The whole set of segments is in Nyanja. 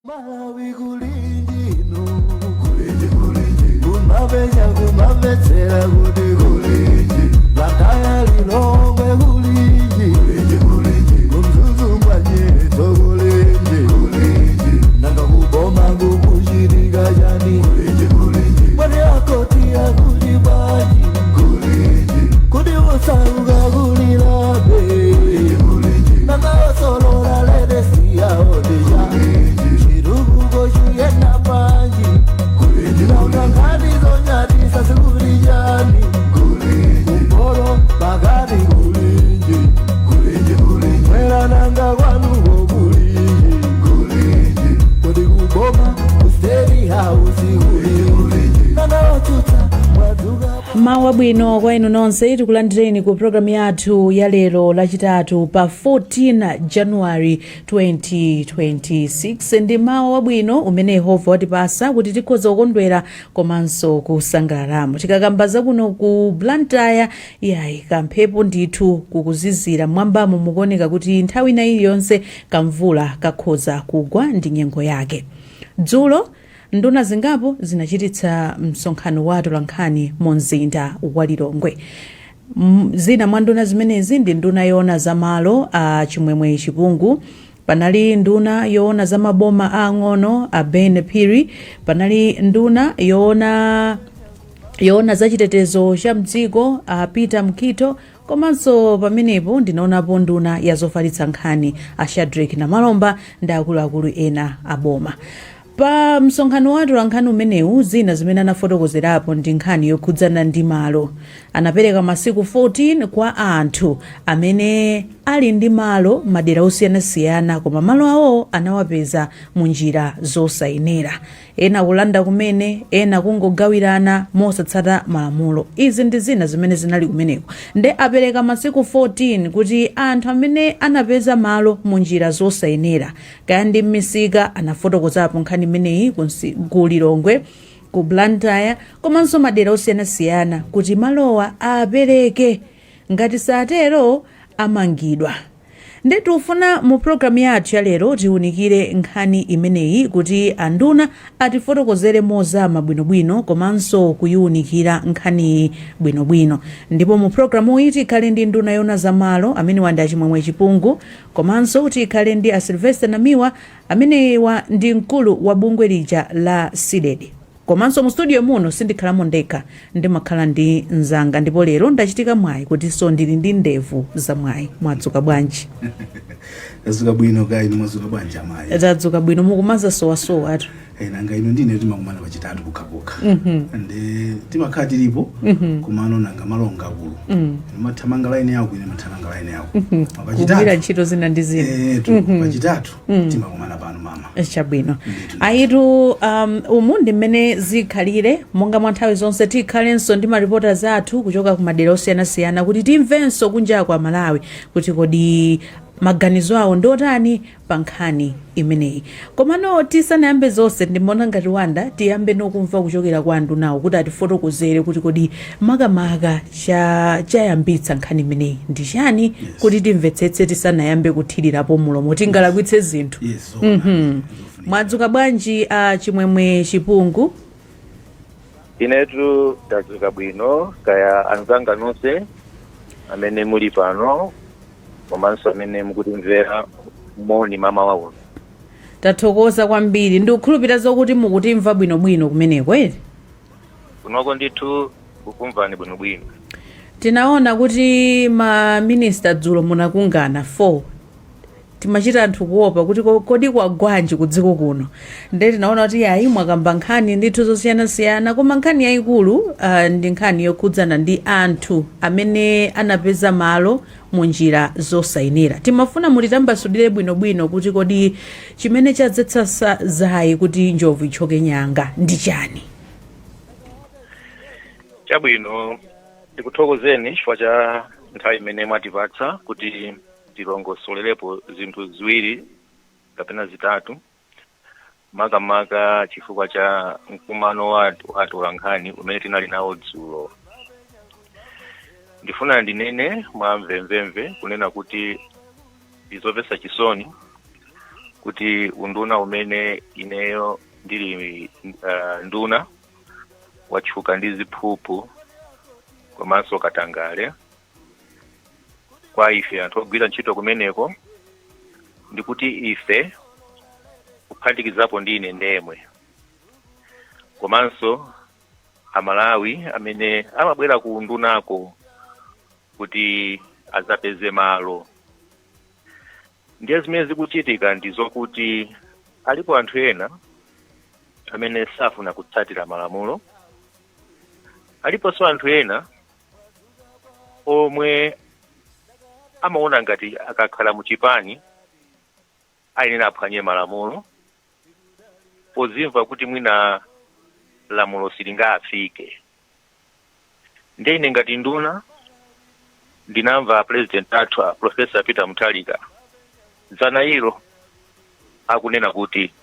Malawi kulinji inu, kulinji kulinji, kumapenya kumamvetsera kuti kulinji, Blantyre, Lilongwe kulinji, kulinji kulinji, kuMzuzu mwanyetso kulinji, kulinji, nanga kuboma kukuchitika chani, kulinji kulinji, mwani akoti akuti bwanji, kulinji, kuti usauka kulilabe, kulinji kulinji, nanga osolola ledesiyaodija, chitukuko chiyenda panji, nanga nkhani zonyadisa sikulijani, kumporo pakati kulinji, mwera nanga kwanuko kulinji, kodi kuboma ku State House kulinji, nanga otsutsa mwadzuka? Mawu abwino kwa inu nonse. Tikulandireni ku programu yathu ya lero Lachitatu pa 14 January 2026. Ndi mawu abwino umene Yehova watipasa kuti tikhoza kukondwera komanso kusangalalamo. Tikakamba zakuno ku Blantyre, yayi, kamphepo ndithu kukuzizira, mwambamo mukuoneka kuti nthawi ina iliyonse kamvula kakhoza kugwa, ndi nyengo yake. Dzulo nduna zingapo zinachititsa msonkhano wa atolankhani mu mzinda wa Lilongwe. Zina mwa nduna zimenezi ndi nduna yoona zamalo a Chimwemwe Chipungu, panali nduna yoona za maboma ang'ono a Ben Phiri, panali nduna yoona za chitetezo cha mdziko a Peter Mukhito, komanso pamenepo ndinaonapo nduna ya zofalitsa nkhani a Shadrick Namalomba ndi akuluakulu ena a boma. Pa msonkhano wa atolankhani umenewu, zina zimene anafotokozerapo ndi nkhani yokhudzana ndi malo. Anapereka masiku 14 kwa anthu amene ali ndi malo madera osiyanasiyana, koma malo awo anawapeza mu njira zosayenera, ena kulanda kumene, ena kungogawirana mosatsata malamulo. Izi ndi zina zimene zinali kumeneko. Nde apereka masiku 14 kuti anthu amene anapeza malo mu njira zosayenera, kaya ndi m'misika, anafotokozapo nkhani imeneyi ku Lilongwe, ku Blantyre komanso madera osiyanasiyana, kuti malowa apereke, ngati satero amangidwa. Ndi tikufuna mu programu yathu ya lero tiwunikire nkhani imeneyi kuti anduna atifotokozere mozama bwinobwino komanso kuyiwunikira nkhaniyi bwinobwino. Ndipo mu programu iyi tikhale ndi nduna yoona zamalo amene wandi aChimwemwe Chipungu, komanso tikhale ndi a Sylvester Namiwa amenewa ndi mkulu wa bungwe lija la CDEDI. Komanso mu studio muno sindikhalamo ndekha, ndimakhala ndi mzanga, ndipo lero ndachitika mwayi kutinso ndili ndi ndevu za mwayi. Mwadzuka bwanji? Tadzuka bwino. Kaya inu mwadzuka bwanji, amayi? Tadzuka bwino. Mukumaza sowasowa atu. Eh, nanga inu ndine timakumana pachitatu pokhapokha, ndi timakhala tilipo, komano nanga malonga akulu, mathamanga line yako, ine mathamanga line yako. Kugwira pachitatu ntchito zina ndi zina. Eh, tu pachitatu timakumana pano, mama. Chabwino. Ndithu. Ayitu, umu ndi mmene zikhalire. Monga mwa nthawi zonse, tikhalenso ndi maripota athu kuchoka ku madera osiyanasiyana kuti timvenso kunja kwa Malawi kuti kodi maganizo awo ndotani pa nkhani imeneyi. Komano tisanayambe zonse, ndimaona ngati wanda tiyambe nokumva kuchokera kwa andunawo kuti atifotokozere kuti kodi makamaka chayambitsa nkhani imeneyi ndi chani, kuti timvetsetse tisanayambe kuthirirapo mulomo, tingalakwitse zinthu. Yes, zoona. Mwadzuka bwanji, a Chimwemwe Chipungu? Inetu ndadzuka bwino. Kaya anzanga nonse amene muli pano komanso amene mukutimvera, moni mamawa uno. Tathokoza kwambiri. Ndikukhulupirira zokuti mukutimva bwinobwino kumeneko, ere? Kunoko ndithu kukumvani bwinobwino. Tinaona kuti maminista dzulo munakungana 4. Timachita anthu kuopa kuti kodi kwagwanji ku dziko kuno? Nde tinaona kuti yayi, mwakamba nkhani ndithu zosiyanasiyana, koma nkhani yayikulu ndi nkhani yokhudzana ndi anthu amene anapeza malo mu njira zosayenera. Timafuna mutitambasulire bwinobwino kuti kodi chimene chadzetsa zayi kuti njovu ithyoke nyanga ndi chani? Chabwino, ndikuthokozeni chifukwa cha nthawi imene mwatipatsa kuti tilongosolerepo zinthu ziwiri kapena zitatu, makamaka chifukwa cha mkumano wa atolankhani umene tinali nawo dzulo. Ndifuna ndinene mwa mvemvemve kunena kuti ndizomvetsa chisoni. Kuti unduna umene ineyo ndili nduna watchuka ndi ziphuphu komanso katangale. Kwa ife anthu ogwira ntchito kumeneko, ndikuti ife kuphatikizapo ndi ine ndemwe komanso Amalawi amene amabwera ku undunako kuti azapeze malo, ndiye zimene zikuchitika ndi zokuti alipo anthu ena amene safuna kutsatira malamulo, aliponso anthu ena omwe amaona ngati akakhala muchipani ayenera aphwanye malamulo, pozimva kuti mwina lamulo silingafike. Ndiye ine ngati nduna ndinamva President athu a Professor Peter Mutharika dzana ilo akunena kuti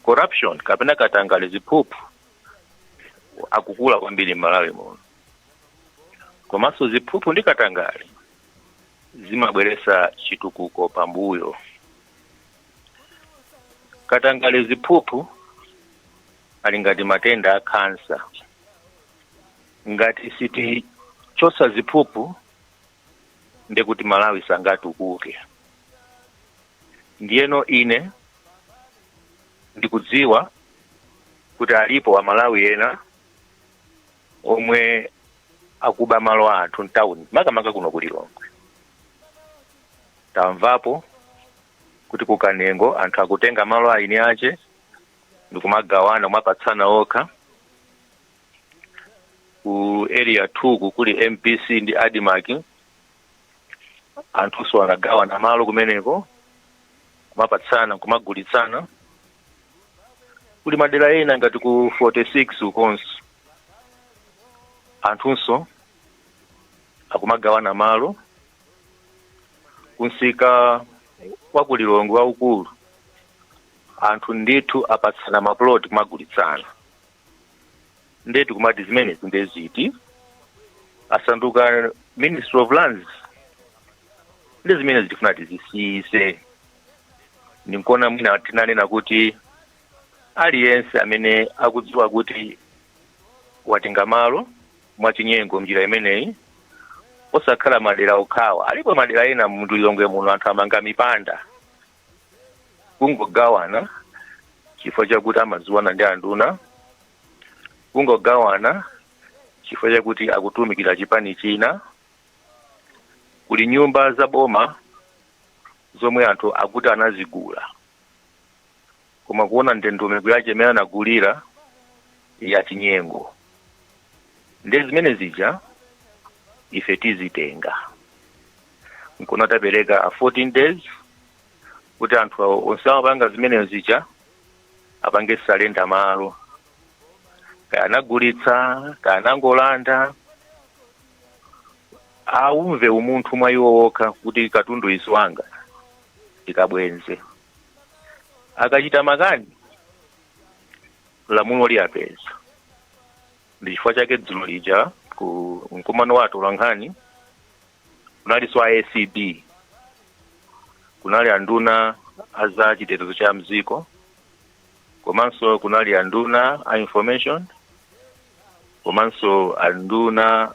corruption kapena katangale, ziphuphu akukula kwambiri m'Malawi muno, komanso ziphuphu ndi katangale zimabweresa chitukuko pambuyo. Katangale, ziphuphu ali ngati matenda a khansa. Ngati sitichosa ziphuphu, ndekuti Malawi sangatukuke. Ndiyeno ine ndikudziwa kuti alipo Amalawi ena omwe akuba malo a anthu mtawuni, makamaka kuno ku Lilongwe. Tamvapo kuti ku Kanengo anthu akutenga malo a eni ache ndikumagawana, kumapatsana okha. Ku Area 2 ku kuli MBC ndi ADMARC, anthunso anagawana malo kumeneko, kumapatsana, kumagulitsana. Kuli madera ena ngati ku 46 ukonso anthunso akumagawana malo. Kunsika wa ku Lilongwe waukulu anthu ndithu apatsana maploti, kumagulitsana. Ndetu kumati zimenezi ndeziti asanduka Ministry of Lands. Ndi zimene zitifuna tizisiyise. Ndinkona mwina tinanena kuti aliyense amene akudziwa kuti watenga malo mwachinyengo mnjira imeneyi, osakhala madera okhawa, alipo madera ena mu Lilongwe muno anthu amanga mipanda kungogawana chifukwa chakuti amadziwana ndi anduna, kungogawana chifukwa chakuti akutumikira chipani china. Kuli nyumba za boma zomwe anthu akuti anazigula, koma kuona ndondomeko yache imene anagulira ya chinyengo. Ndiye zimene zija ife tizitenga. Nkona tapereka 14 days kuti anthu awo onse amapanga zimene zija apange surrender malo, kaya anagulitsa, kaya anangolanda, aumve umunthu mwa iwo wokha kuti katundu isi wanga, tikabwenze. Akachita makani, lamulo liyapeza. Ndi chifukwa chake dzulo lija ku mkumano wa atolankhani kunalinso a ACB, kunali anduna aza chitetezo cha mdziko, komanso kunali anduna a information, komanso anduna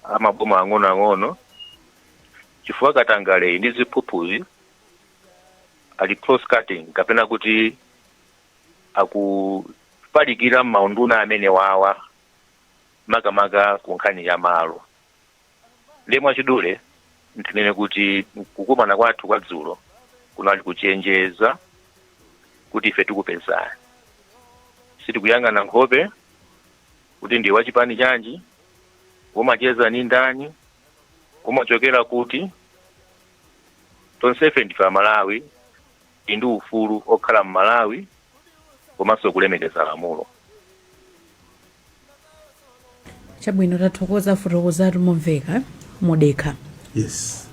amaboma ang'onoang'ono, chifukwa katangale ndi ziphuphuzi ali cross cutting, kapena kuti akufalikira m'maunduna amene wawa, makamaka ku nkhani ya malo. Ndiye mwachidule ntinene kuti kukumana kwathu kwa dzulo kunali kuchenjeza kuti ife tikupezani, sitikuyang'ana nkhope kuti ndi wachipani chanji, umacheza ni ndani, umachokera kuti. Tonsefe ndife Amalawi, tili ndi ufulu okhala m'Malawi komanso kulemekeza lamulo. Chabwino, tathokoza, fotokozatu momveka, modekha. Yes.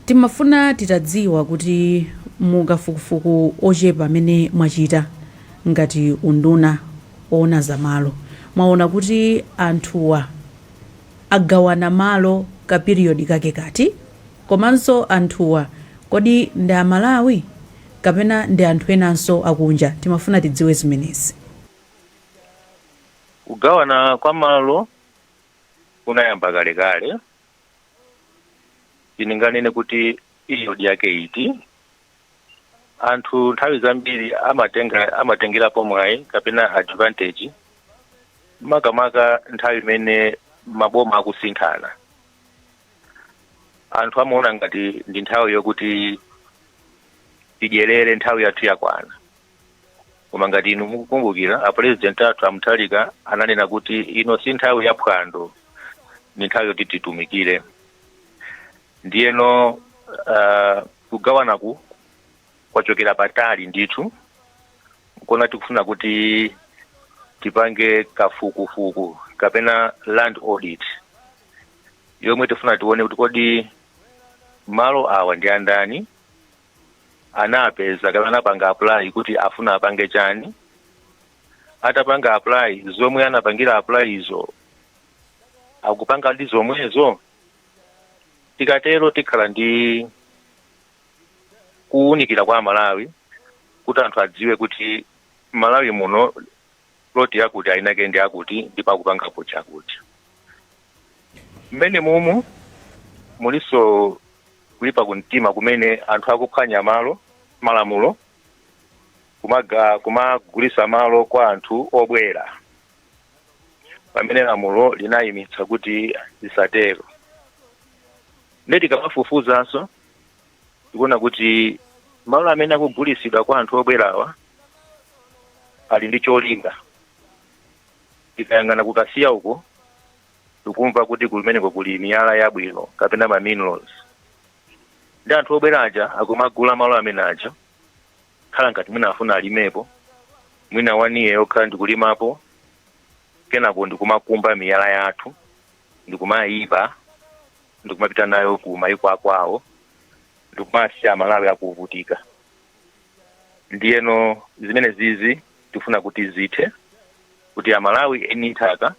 Timafuna titadziwa kuti mukafukufuku ochepa amene mwachita ngati unduna oona zamalo, mwaona kuti anthuwa agawana malo ka period kake kati, komanso anthuwa Kodi ndi Amalawi kapena ndi anthu enanso akunja? Timafuna tidziwe zimenezi. Kugawana kwa malo kunayamba kalekale. Ndinganene kuti period yake iti? Anthu nthawi zambiri amatengerapo mwayi kapena advantage, makamaka nthawi imene maboma akusinthana. Anthu amaona ngati ndi nthawi yokuti tidyerere, nthawi yathu yakwana. Koma ngati inu mukukumbukira, a President athu a Mutharika ananena kuti ino si nthawi ya phwando, ni nthawi yoti titumikire. Ndiyeno kugawanaku kwachokera patali ndithu. Kona tikufuna kuti tipange kafukufuku kapena land audit yomwe tifuna tione kuti kodi malo awa ndi andani, anapeza kapena anapanga apply kuti afuna apange chani, atapanga apply, zomwe anapangira apply izo akupanga ndi zomwezo. Tikatero tikhala ndi kuwunikira kwa Malawi kuti anthu adziwe kuti Malawi muno plot yakuti ainake ndi akuti, ndipo akupangapo chakuti. Mmene mumu muliso kuipa kumtima kumene anthu akuphwanya malo malamulo, kumagulisa malo kwa anthu obwera, pamene lamulo linayimitsa kuti zisatero. Ndiye tikamafufuzanso tikuona kuti malo amene akugulisidwa kwa anthu obwerawa ali ndi cholinga. Tikayang'ana kukasiya uko, tikumva kuti kumeneko kuli miyala yabwino kapena ma minerals, ndi anthu obwera aja akumagula malo amene aja, khala ngati mwina afuna alimepo mwina one year yokha ndikulimapo, kenako ndikumakumba miyala yathu, ndikumayiba, ndikumapita nayo ku mayiko akwawo, ndikumasiya Malawi akuvutika. Ndiyeno zimene zizi tifuna kuti zithe, kuti Amalawi eni nthaka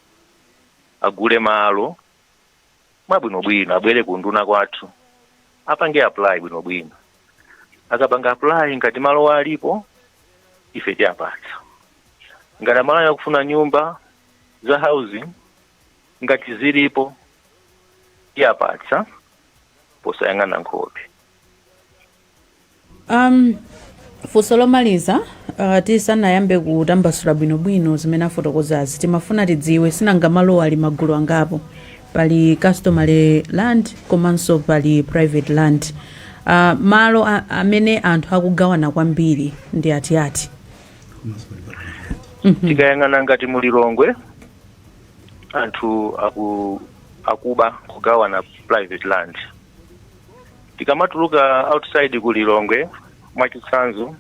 agule malo mwabwinobwino, abwere ku nduna kwathu, apange apply bwinobwino. Akapanga apply, ngati malo alipo, ife tiyapatsa. Ngati Amalawi akufuna nyumba za housing, ngati zilipo, tiyapatsa posayang'ana nkhope. Funso lomaliza, tisanayambe kutambasula bwinobwino zimene afotokozazi, timafuna tidziwe, sinanga malo ali magulu angapo, pali customary land komanso pali private land, malo amene anthu akugawana kwambiri ndi atiati? Komanso pali public land. Tikayang'ana ngati mulilongwe, anthu akuba kugawana private land. Tikamatuluka outside ku Lilongwe, mwachitsanzo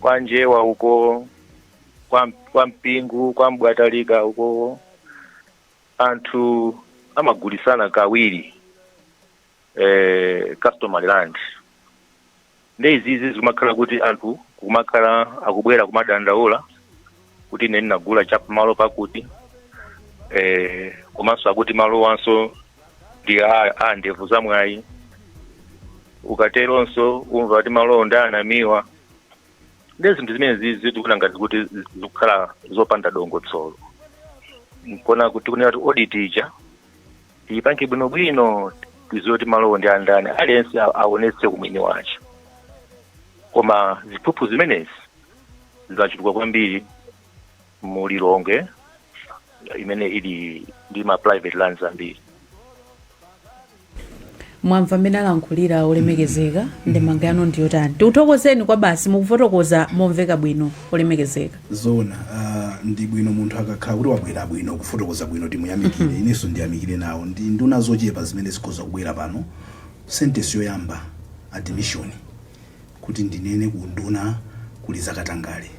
kwa Njewa uko, kwa Mpingu, kwa Mbwatalika uko, anthu amagulisana kawiri customary land. Ndi izizi zimakhala kuti anthu kumakhala akubwera kumadandaula kuti ine ndinagula chapamalo pakuti, komanso akuti malo wanso ndi a ndevu zamwayi. Ukateronso umva kuti malowo ndi anamiwa. Ndi zinthu zimene zizi tikuona ngati kuti zikukhala zopanda dongosolo. Nkona kuti kunena kuti audit ija tiyipange bwinobwino, tiziwe kuti malowo ndi andani, aliyense aonetse umwini wace. Koma ziphuphu zimenezi zachuluka kwambiri mu Lilongwe imene ili ndi ma private lands ambiri. Mwamva mmene alankhulira olemekezeka, ndemanga yanu ndiyotani? Tikuthokozeni kwa basi, mukufotokoza momveka bwino, olemekezeka. Zoona, ndi bwino munthu akakhala kuti wabwera bwino, kufotokoza bwino, timuyamikire. Inenso ndiyamikire nawo. Ndi nduna zochepa zimene zikhoza kubwera pano, sentence yoyamba admission kuti ndinene ku nduna kuli zakatangale.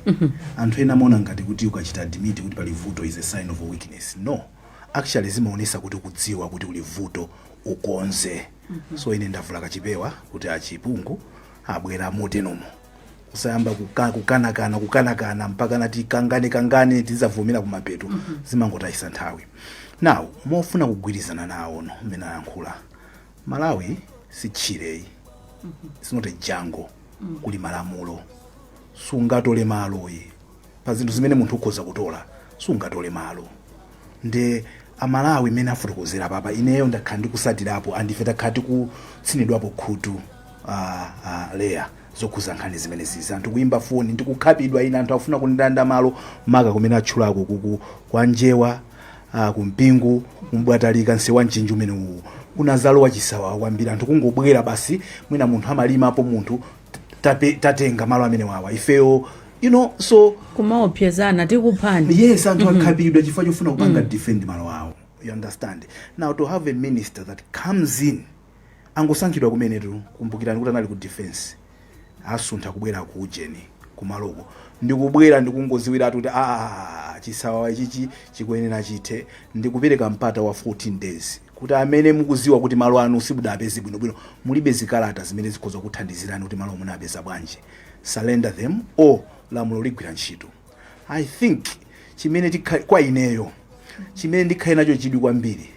Anthu ena amaona ngati kuti ukachita admit kuti pali vuto is a sign of weakness. No, actually zimaonesa kuti ukudziwa kuti kuli vuto, ukonze. So ine ndavula kachipewa kuti achipungu abwera motenomo, kusayamba kukanakana kukanakana mpaka nati kangane kangane, tizavomera kumapeto, zimangotayisa nthawi. Now, mofuna kugwirizana nawo no mmene ayankhula, Malawi si tchireyi. It's not a jungle. Kuli malamulo. Sungatole malo yi. Pa zinthu zimene munthu ukhoza kutola, sungatole malo. Nde Amalawi, imene afotokozera papa, ineyo ndakhala ndikusatirapo, andife takhala tikutsinidwapo khutu leya zokhuza nkhani zimene zizi, anthu kuyimba foni ndikukhapidwa ine, anthu afuna kundilanda malo, maka kumene atchulako kuku kwa Njewa, kumpingu kumbwatalika msewu wa Mchinji umene uwu kunazalowa chisawawa kwambiri. Anthu kungobwera basi, mwina munthu amalimapo, munthu tatenga malo amene wawa ifeyo, so Kumaopsezana, tikuphani. Yes, anthu akhapidwa chifukwa chofuna kupanga defend malo awo, you understand? Now to have a minister that comes in, angosankhidwa kumenetu, kumbukirani kuti anali ku defense, asuntha kubwera ku ujeni kumaloko, ndikubwera ndikungoziwiratu kuti ah, chisawawa ichichi chikuyenera chithe, ndikupereka mpata wa 14 days kuti amene mukuziwa kuti malo anu simudapeze bwinobwino, mulibe zikalata zimene zikhoza kuthandizirani kuti malo munapeza bwanji, surrender them or lamulo ligwira ntchito. I think chimene kwa ineyo chimene ndikhale nacho chidwi kwambiri,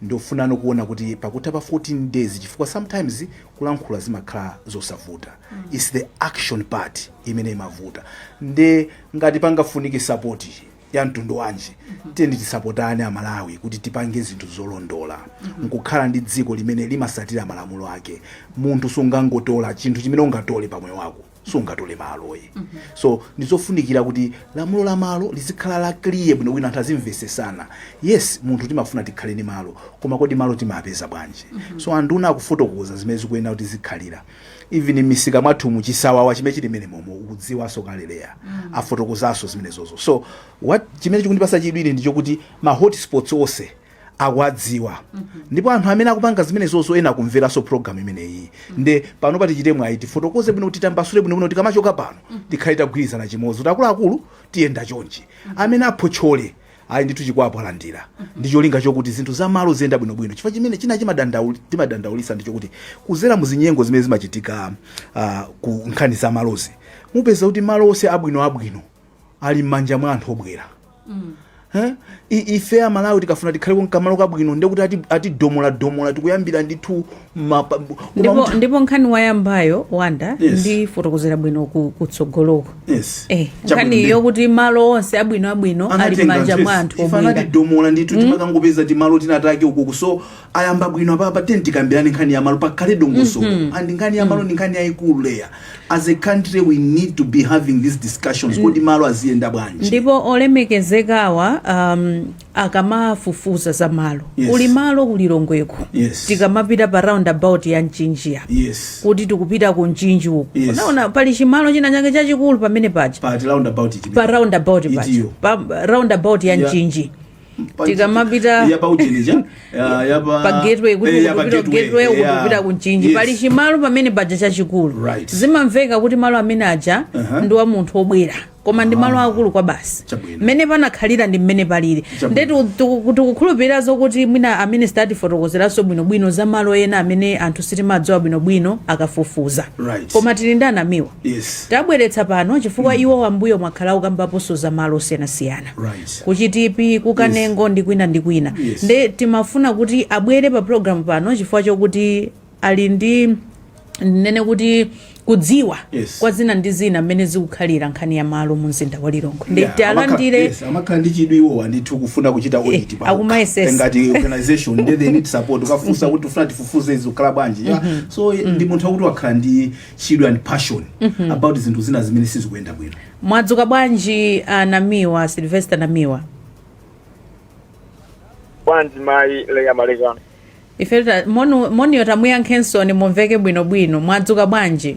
ndofunano kuona kuti pakutha pa 14 days, chifukwa sometimes kulankhula zimakhala zosavuta, it's the action part imene imavuta. Nde ngati pangafunike support ya mtundu wanji, tiyeni tisapotane Amalawi kuti tipange zinthu zolondola, nkukhala ndi dziko limene limasatira malamulo ake. Munthu sungangotola chinthu chimene ungatole pamoyo wako, sungatole maloyi. So ndizofunikira kuti lamulo la malo lizikhala la clear bwinobwino, anthu azimvesesana. Yes, munthu timafuna tikhale ndi malo, koma kodi malo timapeza bwanji? So anduna akufotokoza zimene zikuyenera kuti zikhalira. Even m'misika mwathumu chisawawa chimene chili mene momo ukudziwanso kaleleya, afotokozanso zimenezozo. So what chimene chikundipasa chidwi ndi chokuti ma hotspots onse akuadziwa, ndipo anthu amene akupanga zimenezozo ena akumveranso program imeneyi. Nde pano patichite mwayi tifotokoze bwino, kuti titambasule bwinobwino, tikamachoka pano tikhale tagwirizana chimodzi kuti akuluakulu, tiyenda chonchi. Amene aphotchole, ayi ndithu, chikwapo alandira, ndi cholinga chokuti zinthu zamalo ziyenda bwinobwino. Chifukwa chimene china timadandaulisa ndi chokuti kuzera muzinyengo zimene zimachitika ku nkhani za malozi, mupeza kuti malo onse abwinoabwino ali m'manja mwa anthu obwera. Eh? Ife Amalawi tikafuna tikhale kamalo kabwino, ndekuti ati domola domola tikuyambira ndithu koma Ndipo ndipo nkhani wayambayo wanda ndifotokozera bwino kutsogoloko. Chabwino. Nkhani yokuti malo onse abwino abwino ali Anatenga m'manja mwa anthu ife obwera. Anatidomola ndithu, timakangopeza timalo tinatake ukuku. So ayamba bwino apapa, teni tikambirane nkhani ya malo, pakhale dongosolo. And nkhani ya malo ndi nkhani yayikulu leya. As a country we need to be having these discussions, kodi malo aziyenda bwanji? Ndipo olemekezekawa akamafufuza za malo, kuli malo kulilongweko, tikamapita pa roundabout ya Mchinji apa, kuti tikupita ku Mchinji uku, unaona pali chimalo china chake chachikulu pamene paja. Pa roundabout chimene. Pa roundabout paja. Itiyo. Pa roundabout ya Mchinji. Tikamapita ya pa ujeni ya pa pa gateway kuti ya pa ukupita gateway, ukupita ku Mchinji, pali chimalo pamene paja chachikulu. Zimamveka kuti malo amene aja ndi wa munthu obwera, koma ndi malo akulu kwa basi. Mmene panakhalira ndi mmene palili. Nde tikukhulupirira zokuti mwina amene sitatifotokozeranso bwinobwino za malo ena amene anthu sitimadziwa bwinobwino akafufuza. Koma tili ndi anamiwa, tabweretsa pano chifukwa iwo wambuyo mwakhala ukambaponso za malo osiyanasiyana, kuchitipi, kukanengo ndi kwina ndi kwina. Nde timafuna kuti abwere pa program pano chifukwa chokuti ali ndi, ndinene kuti, kudziwa kwa zina ndi zina mmene zikukhalira nkhani ya malo mu mzinda wa Lilongwe. Ndi tialandire. Yes, amakhala ndi chidwi iwowa ndithu kufuna kuchita audit pa Akumayesesa. ngati organization, nde they need support. Ukafunsa kuti ufuna tifufuze izi, kukhala bwanji? Yeah. So ndi munthu wakuti wakhala ndi chidwi and passion about zinthu zina zimene sizikuyenda bwino. Mwadzuka bwanji, Namiwa, Sylvester Namiwa? Bwanji, mayi Leya Malekano? Ife moniyo tamuyankhensoni mumveke bwinobwino. Mwadzuka bwanji?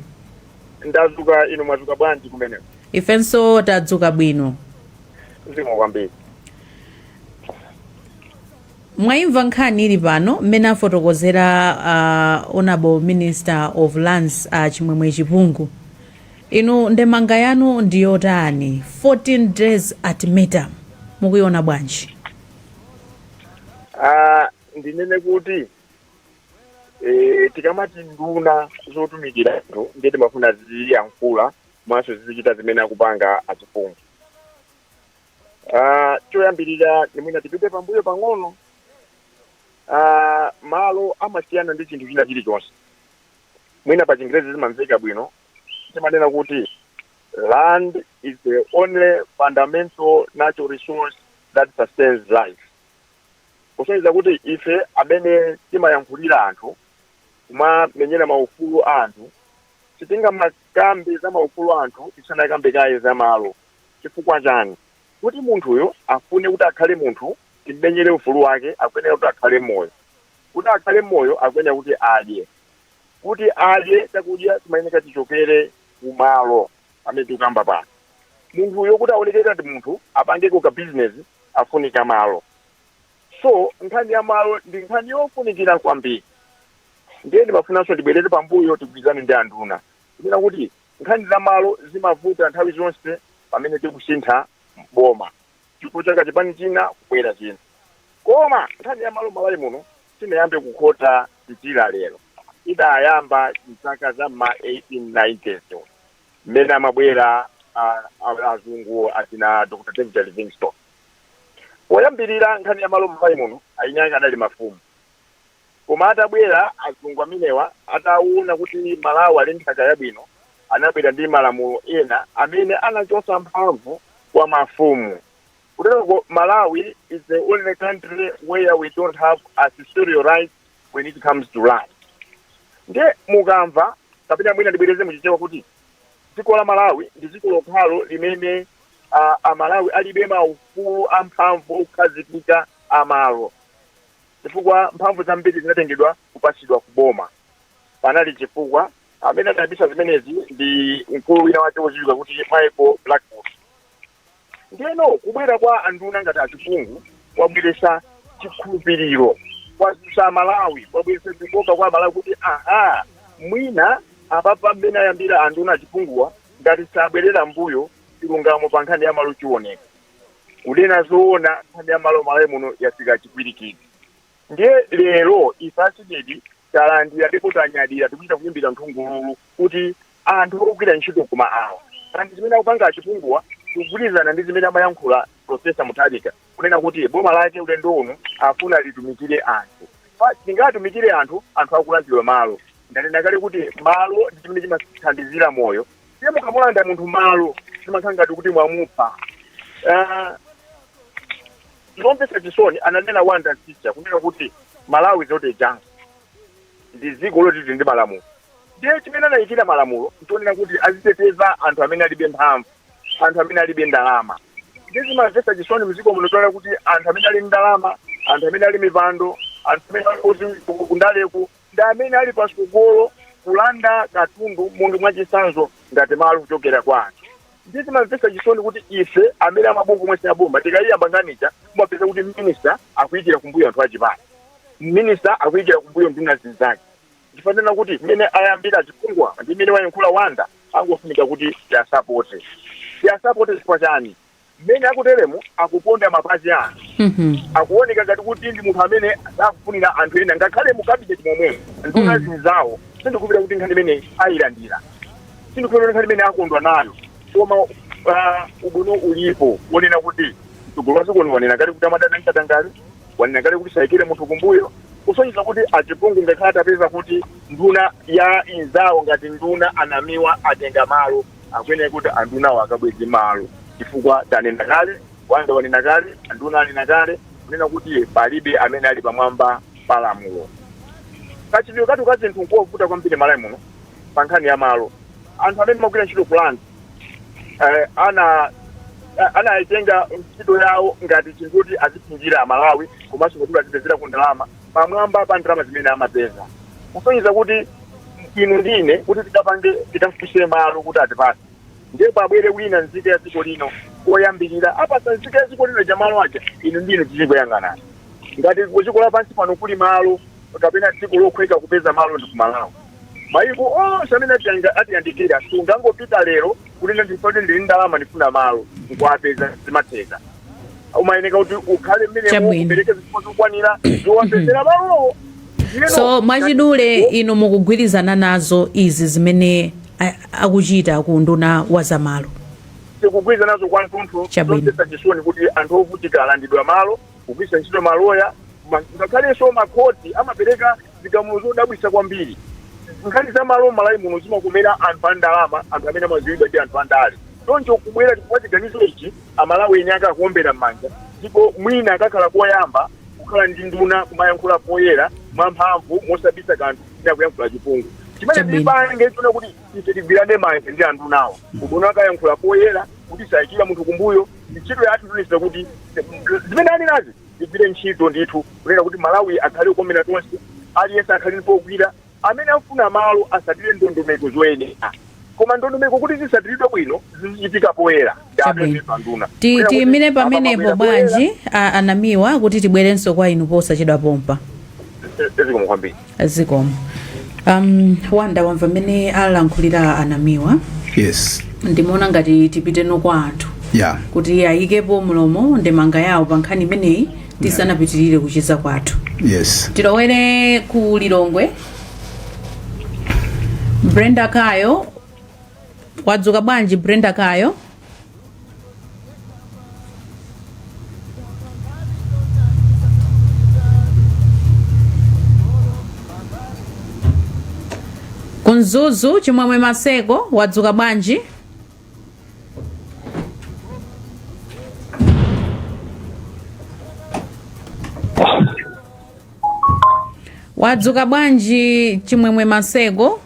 Ndadzuka, inu mwadzuka bwanji kumeneko? Ifenso tadzuka bwino. Zikomo kwambiri. Mwayimva nkhani ili pano mmene afotokozera Honorable Minister of Lands, Chimwemwe Chipungu. Inu ndemanga yanu ndi yotani? 14 days ultimatum mukuiona bwanji? Ndinene kuti tikamati nduna zotumikira anthu, ndiye timafuna ziziyankhula mwanso zizichita zimene akupanga achipungu. Choyambirira nimwina tipite pambuyo pang'ono. Malo amasiyana ndi chinthu china chilichonse. Mwina pa Chingerezi zimamveka bwino, timanena kuti land is the only fundamental natural resource that sustains life, kusonyeza kuti ife amene timayankhulira anthu, kumamenyera maufulu a anthu, sitingamakambe za maufulu a anthu tisanakambe kaye za malo. Chifukwa chani? Kuti munthuyo afune kuti akhale munthu, timmenyere ufulu wake, akuyenera kuti akhale moyo. Kuti akhale moyo, akuyenera kuti adye. Kuti adye chakudya, chimayenera chichokere kumalo amene tikukamba pano. Munthuyo kuti aoneke ngati munthu, apangeko ka business, afunika malo. So nkhani ya malo ndi nkhani yofunikira kwambiri. Ndiye ndimafunanso ndibwerere pambuyo, tigwirizane ndi anduna kunena kuti nkhani za malo zimavuta nthawi zonse pamene tikusintha boma, chifukwa chaka chipani china kubwera china. Koma nkhani ya malo Malawi muno sinayambe kukhota mchira lero, idayamba mzaka za ma 1890s mmene amabwera azungu atina Dr David Livingstone. Poyambirira, nkhani ya malo Malawi muno ayinyanga adali mafumu. Koma atabwera azungu amenewa, ataona kuti Malawi ali nthaka yabwino, anabwera ndi malamulo ena amene anachotsa mphamvu kwa mafumu. Kuteroko Malawi is the only country where we don't have ancestral rights when it comes to land. Ndiye mukamva, kapena mwina ndibwereze muchichewa kuti dziko la Malawi ndi dziko lokhalo limene Amalawi alibe maufulu amphamvu okhazikika amalo, chifukwa mphamvu zambiri zinatengedwa kupatsidwa kuboma. Panali chifukwa amene adayambitsa zimenezi ndi mkulu wina wake wodziwika kuti Michael Blackwood. Ndiyeno kubwera kwa anduna ngati Achipungu kwabweretsa chikhulupiriro kwa Malawi, kwabweretsa chikoka kwa Malawi kuti aha, mwina apapa mmene ayambira anduna Achipunguwa, ngati sabwerera mbuyo, chilungamo pa nkhani ya malo chioneka. Kunena zoona, nkhani ya malo Malawi muno yafika chipwirikiti. Ndiye lero ife a CDEDI talandira ndipo tanyadira, tikuchita kuyimbira nthungululu kuti anthu ogwira ntchito koma awa kandi zimene akupanga Achipunguwa kugwirizana ndi zimene amayankhula Profesa Mutharika kunena kuti boma lake ulendo uno afuna litumikire anthu. Tingatumikire anthu, anthu akulandidwa malo. Ndanena kale kuti malo ndi chimene chimathandizira moyo. Ndiye mukamulanda munthu malo, zimakhala ngati kuti mwamupha. Zomvetsa chisoni, ananena Wanda Teacher kunena kuti Malawi is not a jungle, ndi dziko loti tili ndi malamulo. Ndiye chimene anayikira malamulo ntionena kuti aziteteza anthu amene alibe mphamvu, anthu amene alibe ndalama. Ndiye zimamvetsa chisoni mdziko muno tionena kuti anthu amene ali ndalama, anthu amene ali mipando, anthu amene ali odziwika kundaleku ndi amene ali pasogolo kulanda katundu, monga mwachitsanzo ngati malo, kuchokera kwa anthu. Ndiye zimamvetsa chisoni kuti ife amene amabungwe omwe siyaboma tikayiyamba nkhanicha, kumapeza kuti minister akuyikira kumbuyo anthu achipani, minister akuyikira kumbuyo nduna zinzake. Ndifanena kuti mmene ayambira Achipungwa ndi mmene wayankhula Wanda, angofunika kuti tiasapote, tiasapote. Chifukwa chani? Mmene akuteremu akuponda mapazi a anthu. Akuoneka ngati kuti ndi munthu amene sakufunira anthu ena, ngakhale mu cabinet momwemo nduna zinzawo. Sindikupita kuti nkhani imene ayilandira, sindikupita kuti nkhani imene akondwa nayo. Koma ubwino ulipo wonena kuti mtsogoleri wa dziko wanena kale kuti amadana ndi katangale, wanena kale kuti sayikire munthu kumbuyo, kusonyeza kuti Achipungu ngakhale atapeza kuti nduna ya inzawo ngati nduna anamiwa atenga malo, akuyenera kuti andunawo akabweze malo, chifukwa tanena kale, Wanda wanena kale, anduna anena kale kunena kuti palibe amene ali pamwamba pa lamulo. Kachitidwe kathu ka zinthu nkovuta kwambiri Malawi muno pa nkhani ya malo. Anthu amene amagwira ntchito ku land anayitenga ntchito yawo ngati chinthu kuti aziphinjira Amalawi komanso kuti azipezera ku ndalama pamwamba pa ndalama zimene amapeza, kusonyeza kuti inu ndine kuti tikapange, tikafunse malo kuti atipase, ndiye pabwere wina nzika ya dziko lino koyambirira apasa nzika ya dziko lino cha malo aja, inu ndine tizikuyang'anana. Ngati ku dziko lapansi pano kuli malo kapena dziko lokhweka kupeza malo, ndi kumalawi. Mayiko onse amene atiyandikira, sungangopita lero kuti ndifuna, ndili ndalama, ndifuna malo, nkuwapeza. Zimatheka? Umayeneka kuti ukhale mmenemo, upereke zifukwa zokwanira zowapezera malowo. Ndiyeno So mwachidule, inu mukugwirizana nazo izi zimene akuchita ku nduna wa zamalo? Tikugwirizana nazo kwathunthu. Zomvetsa chisoni kuti anthu ovutika alandidwa malo, kugwiritsa ntchito maloya, ngakhalenso makhoti amapereka zigamulo zodabwitsa kwambiri. Nkhani za malo m'Malawi muno zimakomera anthu a ndalama, anthu amene amadziwidwa ndi anthu andale. Choncho kubwera kwa chiganizo ichi, Amalawi eni ake akuombera m'manja, ndipo mwina akakhala koyamba kukhala ndi nduna kumayankhula poyera mwamphamvu mosabisa kanthu ina kuyankhula chipungu chimene Chabwino. tipange chona kuti ife tigwirane manja ndi andunawo ubona akayankhula poyera kuti sayikira munthu kumbuyo. Ntchito yathu tionesa kuti zimene anenazi tigwire ntchito ndithu kunena kuti Malawi akhale okomera tonse, aliyense akhale ndi pogwira. Amene afuna malo asatire ndondomeko zoyenera, koma ndondomeko kuti zisatiridwe bwino zizichitika poyera. Chabwino. Nduna Kunena kuti Tiyimire apa pamenepo pabwera poyera. Bwanji anamiwa kuti tibwerenso kwa inu posachedwa pompa. Zikomo kwambiri. Zikomo. Wanda, wamva mmene alankhulira anamiwa? Yes. Ndimaona ngati tipiteno kwa anthu kuti ayikepo mlomo, ndemanga yawo pa nkhani imeneyi tisanapitirire kucheza kwathu. Yes. Tilowere ku Lilongwe. Brenda Kayo, wadzuka bwanji Brenda Kayo? Ku Mzuzu, Chimwemwe Maseko, wadzuka bwanji? Wadzuka bwanji Chimwemwe Maseko?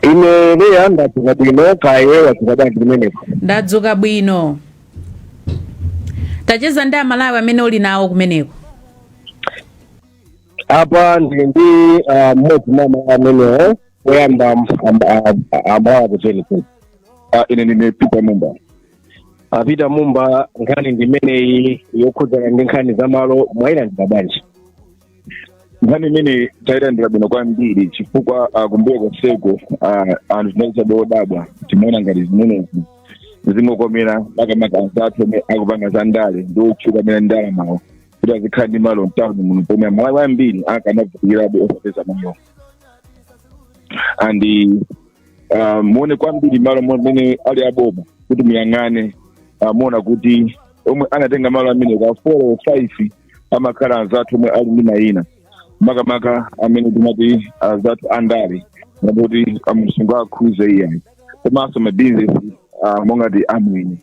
Ine Leya ndadzuka bwino, kaya wadzuka bwanji kumeneko? Ndadzuka bwino. Tacheza ndi Amalawi amene uli nawo kumeneko. Apa ndili ndi mmodzi mwa Amalawi amenewo. Poyamba Amalawi akudziweni. Ine ndine Peter Mumba. Peter Mumba, nkhani ndi imeneyi yokhudzana ndi nkhani za malo, mwayilandira bwanji? Nkhani imene tayilandira bwino kwambiri chifukwa kumbuyo konseko anthu tinali chabe odabwa, timaona ngati zimenezi zingokomera makamaka anzathu omwe akupanga za ndale ndi otchuka amene ndalamawo kuti azikhala ndi malo mtawuni muno, pomwe Amalawi ambiri akanavutikirabe osapeza malo. And muone kwambiri malo amene ali aboma kuti muyang'ane, muona kuti omwe anatenga malo amene ka 4 or 5 amakhala anzathu omwe ali ndi mayina, makamaka amene timati anzathu andale, kuti amusunga akhuze iyayi, komanso mabizinesi monga ti amwenye,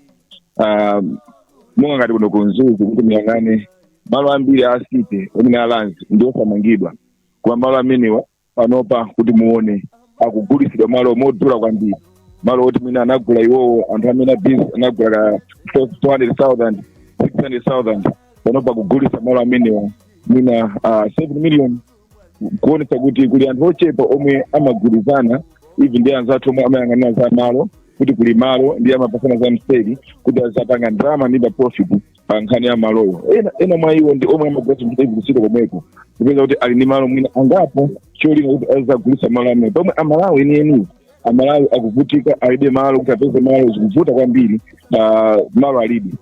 monga ngati kuno ku Mzuzu kuti muyang'ane malo ambiri a city amene a Lands ndi osamangidwa, koma malo amenewa panopa kuti muone akugulitsidwa malo modula kwambiri, malo oti mwina anagula iwowo anthu amene abizinesi anagula ka 400,000, 600,000, panopa akugulitsa malo amenewa mwina 7 million, kuonetsa kuti kuli anthu ochepa omwe amagwirizana even ndi anzathu omwe amayang'anira za malo kuti kuli malo ndi amapasana za mseri kuti azapanga ndalama ndi profit pa nkhani ya malowo. Ena mwa iwo ndi omwe amagulitsa ntchito even kusiko komweko, kupeza kuti ali ndi malo mwina angapo, cholinga kuti azagulitsa malo amene, pomwe Amalawi enieni Amalawi akuvutika, alibe malo. Kuti apeze malo zikuvuta kwambiri, malo alibe.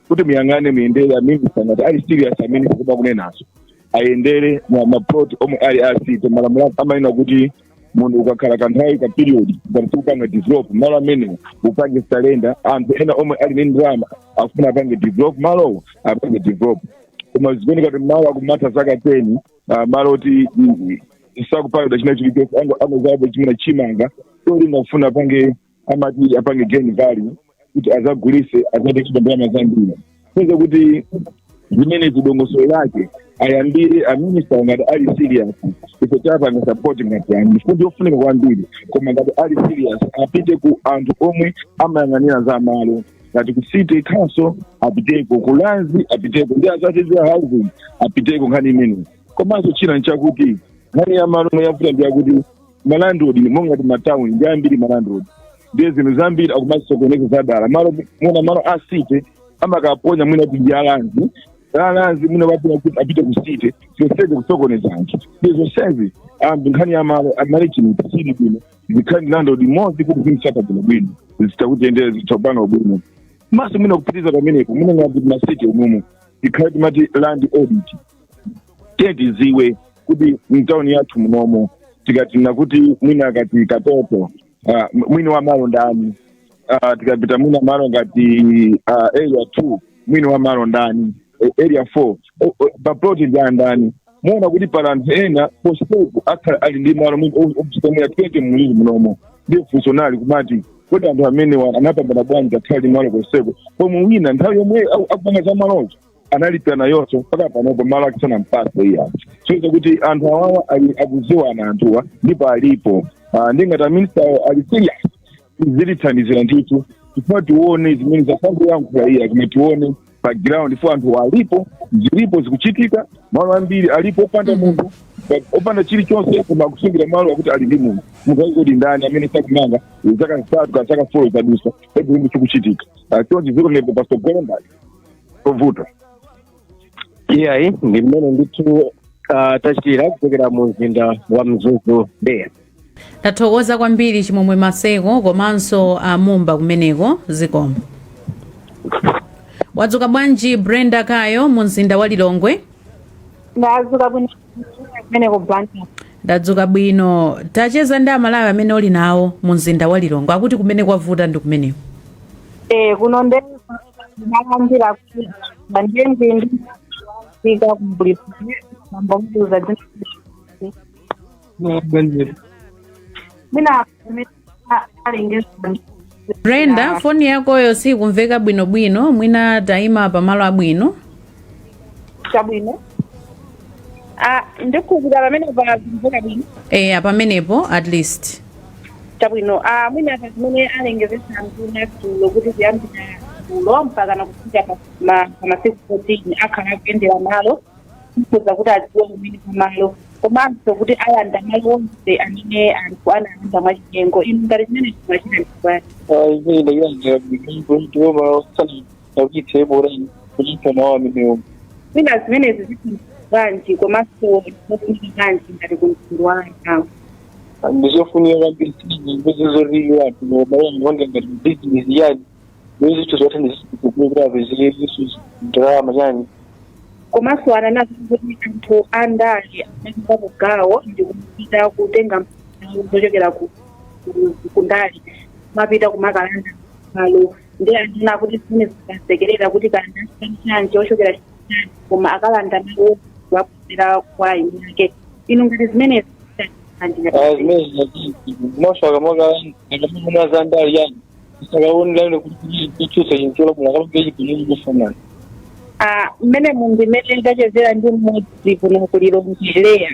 Kuti muyang'ane, muyendere, aminista ngati ali serious amene sikuba kunenazo, ayendere maplot omwe ali a city. Malamulo amanena kuti munthu ukakhala kanthawi ka period ngati sikupanga develop malo amenewo, upange surrender, anthu ena omwe ali ndi ndalama akufuna apange develop malowo apange develop. Koma zikuoneka kuti malo akumatha zaka 10, malo oti sakupangidwa china chilichonse, angozapo chimene chimanga, cholinga kufuna apange, amati apange gain value kuti azagulise azatenge ndalama zambiri. Peza kuti zimene zidongosolo lake ayambire aminista ngati ali serious, ife tapanga support ngati ani fundi yofunika kwambiri, koma ngati ali serious apite ku anthu omwe amayang'anira za malo, ngati ku city council apiteko, ku Lands apiteko, ndi azathu za housing apiteko nkhani imeneyi. Komanso china nchakuti nkhani ya malo yavuta ndi yakuti malandlord monga ngati matawuni ndi ambiri malandlord, ndiye zinthu zambiri akumasokoneza zadala. Malo mwina malo a city amakaponya mwina kuti ndi a Lands, a Lands mwina wapita kuti apite ku city, zonsezi kusokoneza anthu. Ndiye zonsezi anthu nkhani ya malo a management sili bwino, zikhale ndi landlord mmodzi kuti zimsata bwino bwino, zitha kutiyendera, zitha kupanga bwino. Maso mwina kupitiza pamenepo, mwina ngati ma city umumu ikhale timati land audit, tiye tiziwe kuti mtawuni yathu munomo tikati nakuti mwina ngati Katoto, mwini wa malo ndani? Tikapita mwina malo ngati Area 2, mwini wa malo ndani? Area 4, paploti ndi andani? Muona kuti pali anthu ena positepo akhala ali ndi malo opisamira 20 mMzuzu munomo. Ndiye funso nali kumati, kodi anthu amenewa anapambana bwanji akhala ndi malo konseko, pomwe wina nthawi yomwe akupanga za malozo analipira nayonso, mpaka panopo malo ake sanampatse iya? So kuti anthu awawa ali akuziwana anthuwa ndipo alipo. Ndingati a minister ali serious, zitithandizira ndithu, chifukwa tione zimene zasangoyankhula iya, koma tione pa ground fo anthu alipo, zilipo, zikuchitika. Malo ambiri alipo opanda munthu, opanda chilichonse, koma akusungira malo akuti ali ndi munthu. Munthu ali kuti ndani amene sakumanga zaka 3 ka zaka 4 zadusa, everything chikuchitika? Chonchi dziko linepo pasogolo ngati tovuta. Iyayi, ndi mmene ndithu tachitira kuchokera mu mzinda wa Mzuzu, Deya. Tathokoza kwambiri, Chimwemwe Maseko komanso Amumba kumeneko, zikomo. Wadzuka bwanji, Brenda Kayo, mu mzinda wa Lilongwe? Ndadzuka bwino, kumene ku Blantyre? Ndadzuka bwino. Tacheza ndi Amalawi amene uli nawo mu mzinda wa Lilongwe, akuti kumene kwavuta ndi kumeneko. Kuno nde ndinalandira kuti ndiye ndi fika kumbuli mambomuza dzina mwina amene alengeza. Brenda, foni yakoyo sikumveka bwinobwino, mwina tayima pamalo abwino. Chabwino. Ah, ndikukhulupirira pamene pa kumveka bwino. Eya, pamenepo at least. Chabwino. Ah, mwina pa zimene alengezesa nduna dzulo kuti kuyambira dzulo mpaka nakufika pa masiku 14 akhala akuyendera malo kufufuza kuti adziwe kumene pamalo, komanso kuti alanda malo onse amene anthu analanda mwachinyengo, inu ngati zimene zimachita ndibwanji? Imene ndayilandira bwino, ndipo sanakuyitsepo kuchitsa mawu amenewo. Mwina zimenezi zithandiza bwanji, komanso zofunika bwanji ngati kumtundu wa anthu? Ndizofunika kwambiri, zoti anthu malo angapanga ngati bizinesi yani, zinthu zothandiza kuti apezeke ndalama chani. Komanso anena kuti anthu andale anatengapo gawo ndi kupita kutenga mphamvu zochokera ku ndale, mapita kumakalanda malo, ndi anena kuti zimene zikasekerera kuti kanda chanji ochokera chanji, koma akalanda malo wabwezera kwa eni ake. Inu ngati zimene Zimene komanso akamakana za ndale yani, sakaonera kuti kutsutsa chinthu cholamula akapange chigwirizano chofanana. Ah, mmene mundimene ndachezera ndi mmodzi kuno ku Lilongwe, Leya.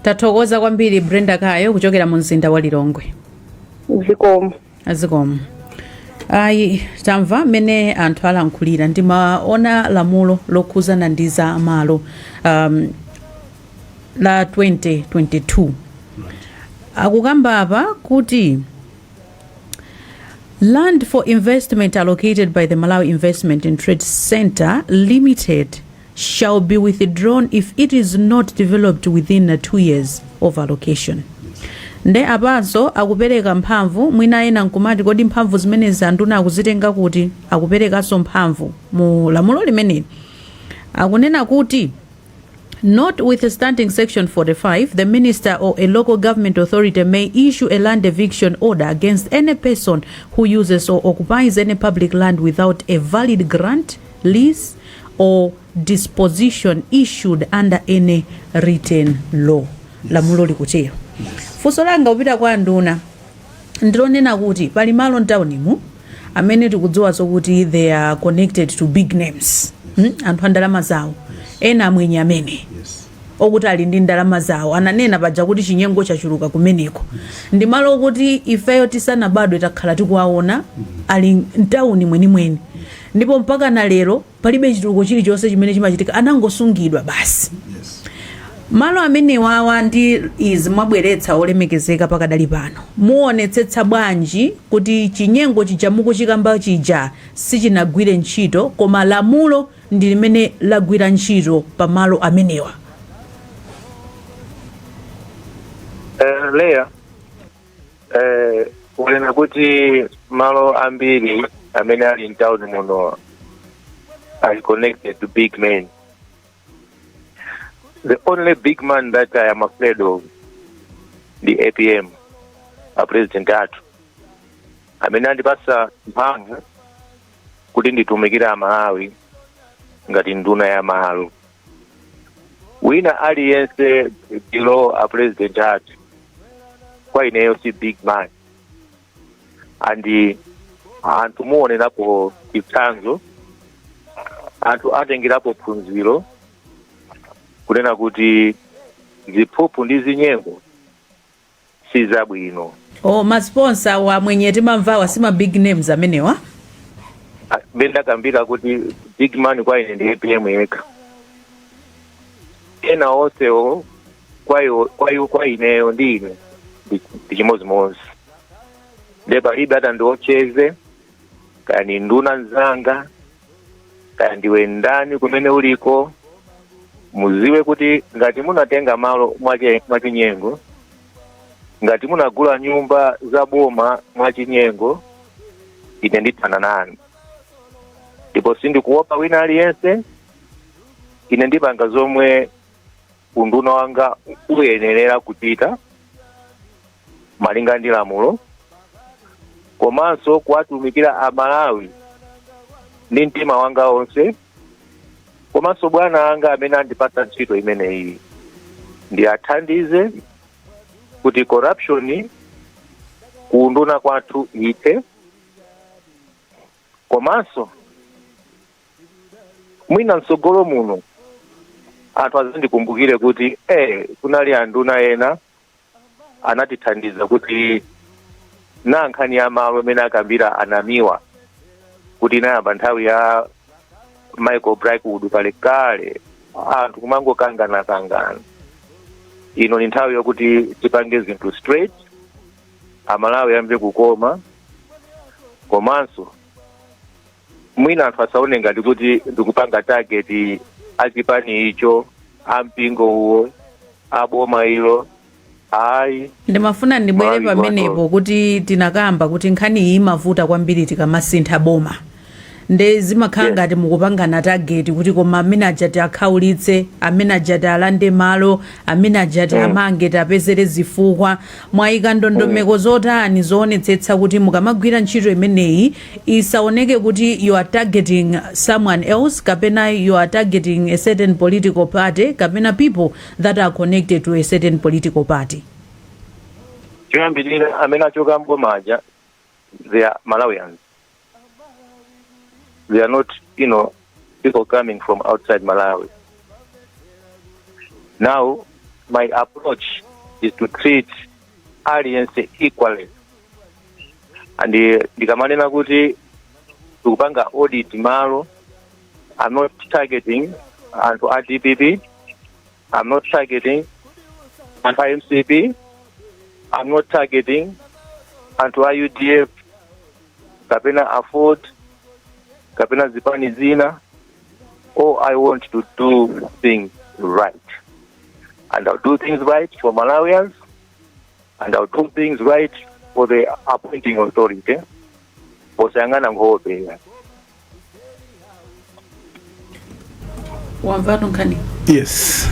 Tathokoza kwambiri, Brenda Kayo, kuchokera mu mzinda wa Lilongwe. Zikomo. Zikomo. Ayi, tamva mmene anthu alankhulira. Ndimaona lamulo lokhuzana ndi za malo la 2022, akukamba apa kuti land for investment allocated by the Malawi Investment and Trade Center Limited shall be withdrawn if it is not developed within 2 years of allocation. Nde apanso akupereka mphamvu. Mwina ena nkumati, kodi mphamvu zimenezi anduna akuzitenga kuti? Akuperekanso mphamvu mu lamulo limeneli, akunena kuti, "Notwithstanding Section 45, the minister or a local government authority may issue a land eviction order against any person who uses or occupies any public land without a valid grant, lease, or disposition issued under any written law." Lamulo likutero. Funso langa kupita kwa nduna ndilonena kuti pali malo mtaunimu amene tikudziwa zokuti they are connected to big names, Anthu a ndalama zawo, ena amwenye amene okuti ali ndi ndalama zawo. Ananena paja kuti chinyengo chachuluka kumeneko. Ndi malo okuti ifeyo tisanabadwe takhala tikuwaona ali mtawuni mwenimweni, ndipo mpaka na lero palibe chitukuko chilichonse chimene chimachitika, anangosungidwa basi. Malo amenewawa ndi izi mwabweretsa, olemekezeka, pakadali pano muonetsetsa bwanji kuti chinyengo chija mukuchikamba chija sichinagwire ntchito, koma lamulo ndi limene lagwira ntchito pamalo amenewa? Leya, unena kuti malo ambiri amene ali mtown muno ali connected to big men. The only big man that I am afraid of ndi APM, a president athu amene andipasa mphamvu kuti nditumikire Amalawi ngati nduna ya malo. Wina aliyense below a president athu kwa ineyo si big man, and anthu muonerapo chitsanzo, anthu atengerapo phunziro kunena kuti ziphuphu ndi zinyengo si zabwino. O, ma sponsor wamwenye timamvawa si ma big names amenewa? Mmene ndakambira kuti big man kwa ine ndi APM yekha. Ena onsewo kwa ineyo ndi ine ndi chimodzimodzi. Nde palibe atandiopseze, kaya ni nduna nzanga, kaya ndiwe ndani kumene uliko. Muziwe kuti ngati munatenga malo mwachinyengo, ngati munagula nyumba za boma mwachinyengo, ine ndithana nanu, ndipo sindikuopa wina aliyense. Ine ndipanga zomwe unduna wanga uyenerera kuchita malinga ndi lamulo, komanso kuwatumikira Amalawi ndi mtima wanga onse, komanso bwana anga amene andipatsa ntchito imeneyi ndi athandize kuti corruption kuunduna kwathu ithe. Komanso mwina mtsogolo muno anthu azandikumbukire kuti kunali anduna ena anatithandiza kuti na nkhani ya malo amene akambira anamiwa kuti inayamba nthawi ya Michael Blackwood kalekale, anthu kumangokangana-kangana. Ino ni nthawi yokuti tipange zinthu straight, Amalawi amve kukoma. Komanso mwina anthu asaone ngati kuti ndikupanga target achipani icho, ampingo uwo, aboma ilo, ayi. Ndimafuna ndibwere Malawi. pamenepo kuti tinakamba kuti nkhani iyi imavuta kwambiri tikamasintha boma, nde zimakhala ngati mukupangana target kuti koma amene aja akhaulitse, amene aja alande malo, amene aja amange, tapezere zifukwa. Mwayika ndondomeko zotani zoonetsetsa kuti mukamagwira ntchito imeneyi isaoneke kuti you are targeting someone else, kapena you are targeting a certain political party, kapena people that are connected to a certain political party? Choyambirira, amene achoka mbomaja, they are Malawians. They are not people coming from outside Malawi. Now my approach is to treat aliyense equally, and ndikamanena kuti tikupanga audit malo, I'm not targeting anthu a DPP, I'm not targeting anthu a MCP, I'm not targeting anthu a UDF kapena AFORD kapena zipani zina. All I want to do things right, and I'll do things right for Malawians, and I'll do things right for the appointing authority, posayang'ana nkhope. Wamvatu nkhani? Yes,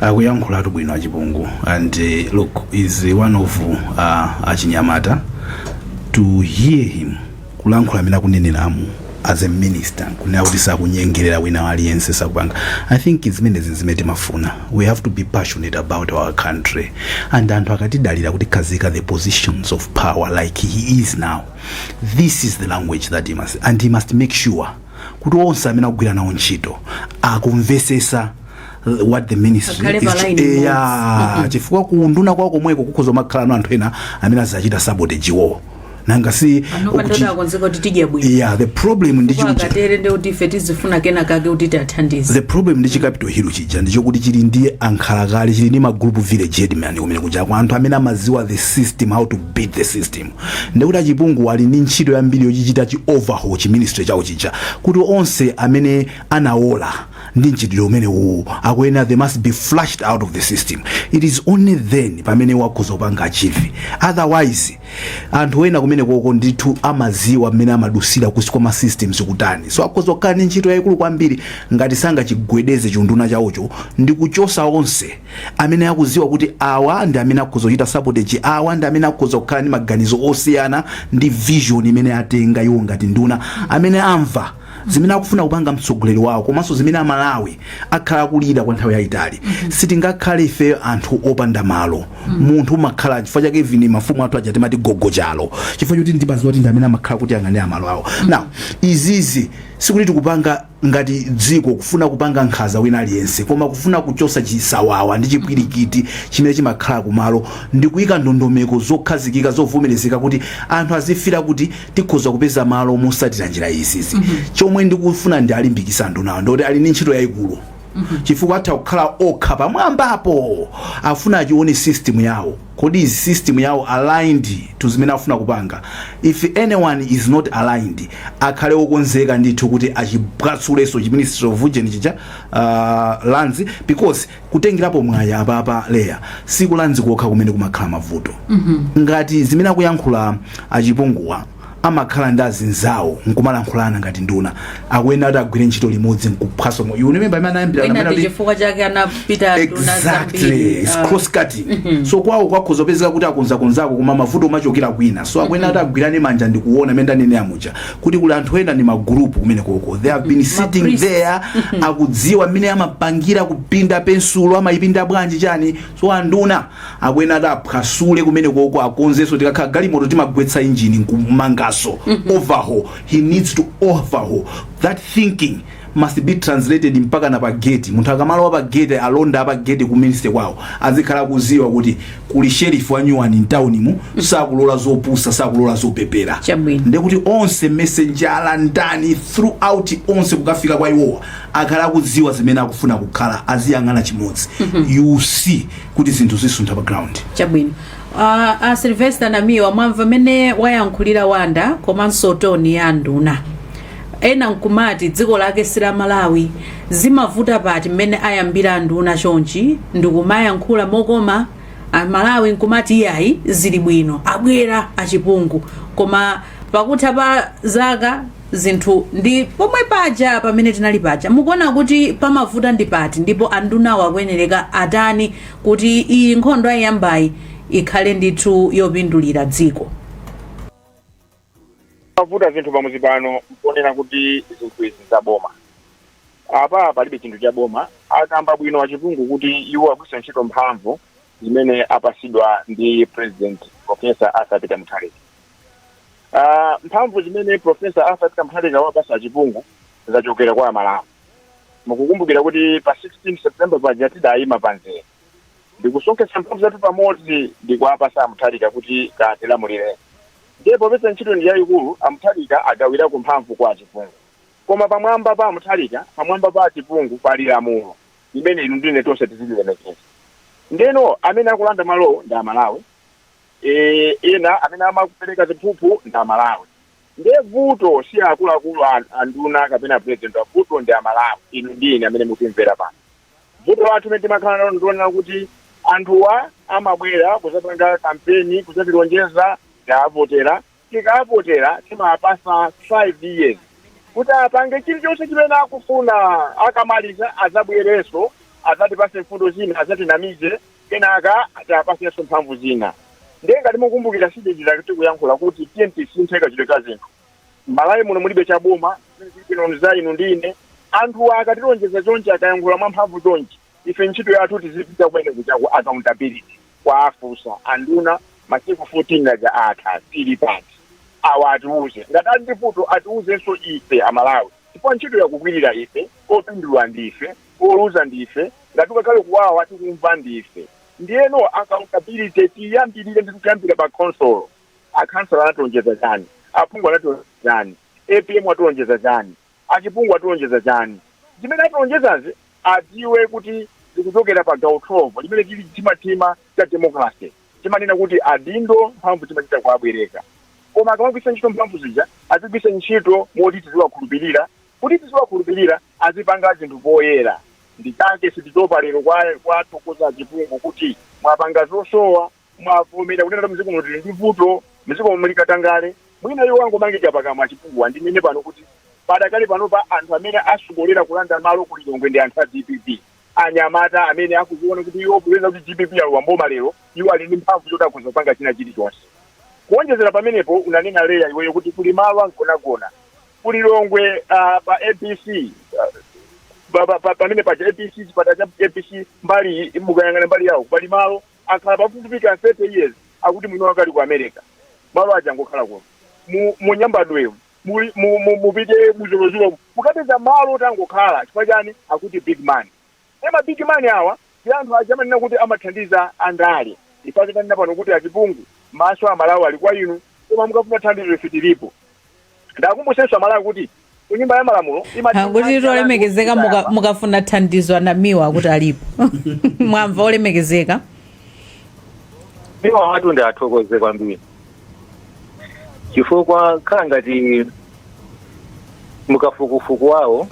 akuyankhulatu bwino achipungu, and look, is one of achinyamata. To hear him kulankhula amene akuneneramu as a minister, kunena kuti sakunyengerera wina aliyense, sakupanga, I think zimenezi zimene timafuna. We have to be passionate about our country, and anthu akatidalira kuti khazika the positions of power like he is now, this is the language that he must, and he must make sure kuti onse amene akugwira nawo ntchito akumvesesa what the ministry Akhale pa is line imodzi. Yeah, chifukwa kunduna kwako komweko kukhoza kumakhala no anthu ena amene azachita sabotage iwowo, nanga si? Panopa ndoti akonzeka kuti tidye bwino. Yeah, the problem ndi chifukwa chikuti akatere ndi kuti ife tizifuna kena kake kuti tiathandize. The problem ndi chi Capital Hill chija ndichokuti chili ndi ankhalakale, chili ndi ma group village headman kumene kuja kwa anthu amene amaziwa the system, how to beat the system. Ndikuti achipungu ali ndi ntchito yambiri yochichita chi overhaul chi ministry chawo chija, kuti onse amene anawola ndi mchitidwe umene uwu akuyenera, they must be flushed out of the system. It is only then pamene wakhoza kupanga achieve. Otherwise anthu ena kumene koko ndithu amaziwa mmene amadusira kusi kwa ma systems kutani, so akhoza kukhala ndi ntchito yayikulu kwambiri ngati sangachigwedeze chunduna chawocho ndi kuchosa onse amene akuziwa kuti awa ndi amene akhoza kuchita sabotage, awa ndi amene akhoza kukhala ndi maganizo osiyana ndi vision imene atenga iwo ngati nduna, amene amva Zimene akufuna kupanga mtsogoleri wawo komanso zimene Amalawi akhala akulira kwa nthawi yayitali, sitingakhale ife anthu opanda malo. Munthu umakhala, chifukwa chake even mafumu athu aja timati gogo chalo, chifukwa choti ndimaziwa kuti ndi amene amakhala kuti ang'anira malo awo. Now, izizi sikuti tikupanga ngati dziko kufuna kupanga nkhanza wina aliyense, koma kufuna kuchosa chisawawa ndi chipwirikiti chimene chimakhala kumalo ndi kuyika ndondomeko zokhazikika, zovomerezeka, kuti anthu azifira kuti tikhoza kupeza malo mosatira njira izizi. Chomwe ndikufuna ndi alimbikisa anthu nawo ndikuti ali ndi ntchito yayikulu, chifukwa atha kukhala okha pamwambapo, afuna achione system yawo. Kodi izi system yawo aligned to zimene afuna kupanga? If anyone is not aligned, akhale okonzeka ndithu kuti achibwatsulenso chi Ministry of Ujeni chija, Lands, because kutengerapo mwaya apapa leya siku lands kokha kumene kumakhala mavuto. Ngati zimene akuyankhula achipunguwa, amakhala ndi azinzawo nkumalankhulana ngati nduna, akuyenera kuti agwire ntchito limodzi nkuphwaso. You remember imene anayambira Mwina amene ndi chifukwa chake anapita nduna Exactly, it's zambiri. cross cutting. So kwawo kwakhoza kupezeka kuti akonzakonzako, koma mavuto umachokera kwina. So akuyenera kuti agwirane manja ndikuona imene ndanenera muja kuti kuli anthu ena ndi magrupu kumene koko, they have been sitting Mapriests. there, akudziwa mmene amapangira kupinda pensulo, amayipinda bwanji, chani. So anduna akuyenera kuti aphwasule kumene koko, akonzenso. Tikakhala galimoto timagwetsa injini nkumangaso, overhaul. He needs to overhaul. That thinking must be translated mpaka na pa gate. Munthu akamalowa pa gate, alonda pa gate ku ministry kwawo azikhala kuziwa kuti kuli sheriff wa nyuwani mtaunimu, sakulola zopusa, sakulola zopepera. Ndekuti onse, messenjera ndani, throughout onse kukafika kwa iwowa, akhala akudziwa zimene akufuna kukhala, aziyang'ana chimodzi. You see kuti zinthu zisuntha pa ground. Chabwino. Sylvester Namiwa, mwamva mmene wayankhulira Wanda komanso tone ya nduna. Ena nkumati dziko lake si la Malawi. Zimavuta pati mmene ayambira nduna chonchi ndikumayankhula mokoma, Amalawi nkumati iyayi, zili bwino, abwera achipungu, koma pakutha pa zaka zinthu ndi pomwe paja pamene tinali paja? Mukuona kuti pamavuta ndi pati, ndipo andunawo akuyenereka atani kuti iyi nkhondo ayiyambayi ikhale ndithu yopindulira dziko? Mavuta zinthu pamuzi pano nkuonera kuti zinthu izi zaboma. Apa palibe chinthu cha boma. Akamba bwino achipungu kuti iwo agwiritsa ntchito mphamvu zimene apasidwa ndi President Professor Arthur Peter Mutharika. Mphamvu zimene Professor Arthur Peter Mutharika wapasa achipungu zachokera kwa Amalawi. Mukukumbukira kuti pa 16 September paja tidayima panzere ndikusonkhetsa mphamvu zathu pamodzi ndikuwapasa Amutharika kuti katilamulire. Ndiye popeza ntchito ndi yayikulu, Amutharika agawirako mphamvu kwa achipungu, koma pamwamba pa Amutharika, pamwamba pa achipungu pali lamulo limene inu ndine tonse tizililemekeza. Ndeno amene akulanda malowo ndi Amalawi, ena amene amakupereka ziphuphu ndi Amalawi. Ndiye vuto si akuluakulu anduna kapena president, vuto ndi Amalawi, inu ndi ine amene mutimvera pano. Vuto lathu limene timakhala nalo ndionera kuti anthuwa amabwera kuzapanga kampeni, kuzatilonjeza, tiavotera. Tikavotera timapasa 5 years kuti apange chilichonse chimene akufuna. Akamaliza azabwerenso, azatipase mfundo zina, azatinamize, kenaka tiapasenso mphamvu zina. Ndiye ngati mukumbukira, sididira tikuyankhula kuti tiye tisinthe kachitidwe ka zinthu. Malawi muno mulibe chaboma, zimene zili za inu ndi ine. Anthu akatilonjeza chonchi, akayankhula mwamphamvu chonchi, ife ntchito yathu tizipita kumene kuchaku accountability kwafusa anduna. Masiku 14 aja atha, tili pati? Awa atiuze ngati ali ndi vuto, atiuzenso ife Amalawi, chifukwa ntchito yakugwirira ife, opindula ndife, oluza ndife, ngati ukakhale kuwawa tikumva ndife. Ndiyeno accountability tiyambirire ndi kuyambira pa council. Akhansala anatilonjeza chani? Aphungu anatilonjeza chani? APM atilonjeza chani? Achipungu atilonjeza chani? Zimene atilonjezazi adziwe kuti zikuchokera pa gawo 12 limene tili chimatima cha democracy, timanena kuti adindo mphamvu timachita kuabwereka, koma akamagwiritsa ntchito mphamvu zija azigwiritsa ntchito moti tiziwakhulupirira. Kuti tiziwakhulupirira, azipanga zinthu poyera. Ndikake sititopa lero kwathokoza achipungu kuti mwapanga zosowa, mwavomera kunena kuti mdziko muno tili ndi vuto, mdziko muno muli katangale. Mwina iwo angomangika pakamwa achipunguwa. Ndinene pano kuti padakali panopa anthu amene asogolera kulanda malo ku Lilongwe ndi anthu a DPP, anyamata amene akuziona kuti iwo popeza kuti DPP alowa mboma lero, iwo ali ndi mphamvu zoti akhoza kupanga china chilichonse. Kuonjezera pamenepo, unanena Leya iweyo kuti kuli malo angonagona. Ku Lilongwe pa ABC, pamene paja ABC, chipatala cha ABC, mbali mukayang'ana mbali yawo pali malo akhala pafupifupi ka 30 years, akuti mwini wake ali ku America. Malo aja angokhala kuno mu Nyambadwe, mupite muzolozulo, mukapeza malo oti angokhala. Chifukwa chani? Akuti big man. Ema big man awa ndi anthu aja amanena kuti amathandiza andale. Ife tanena pano kuti achipungu, maso Amalawi ali kwa inu, koma mukafuna thandizo ife tilipo. Ndakumbutsenso Amalawi kuti ku Nyumba ya Malamulo Akuti tolemekezeka, mukafuna thandizo anamiwa akuti alipo. Mwamva, olemekezeka? Iwo watu ndi athokoze kwambiri, chifukwa khala ngati mukafukufuku wawo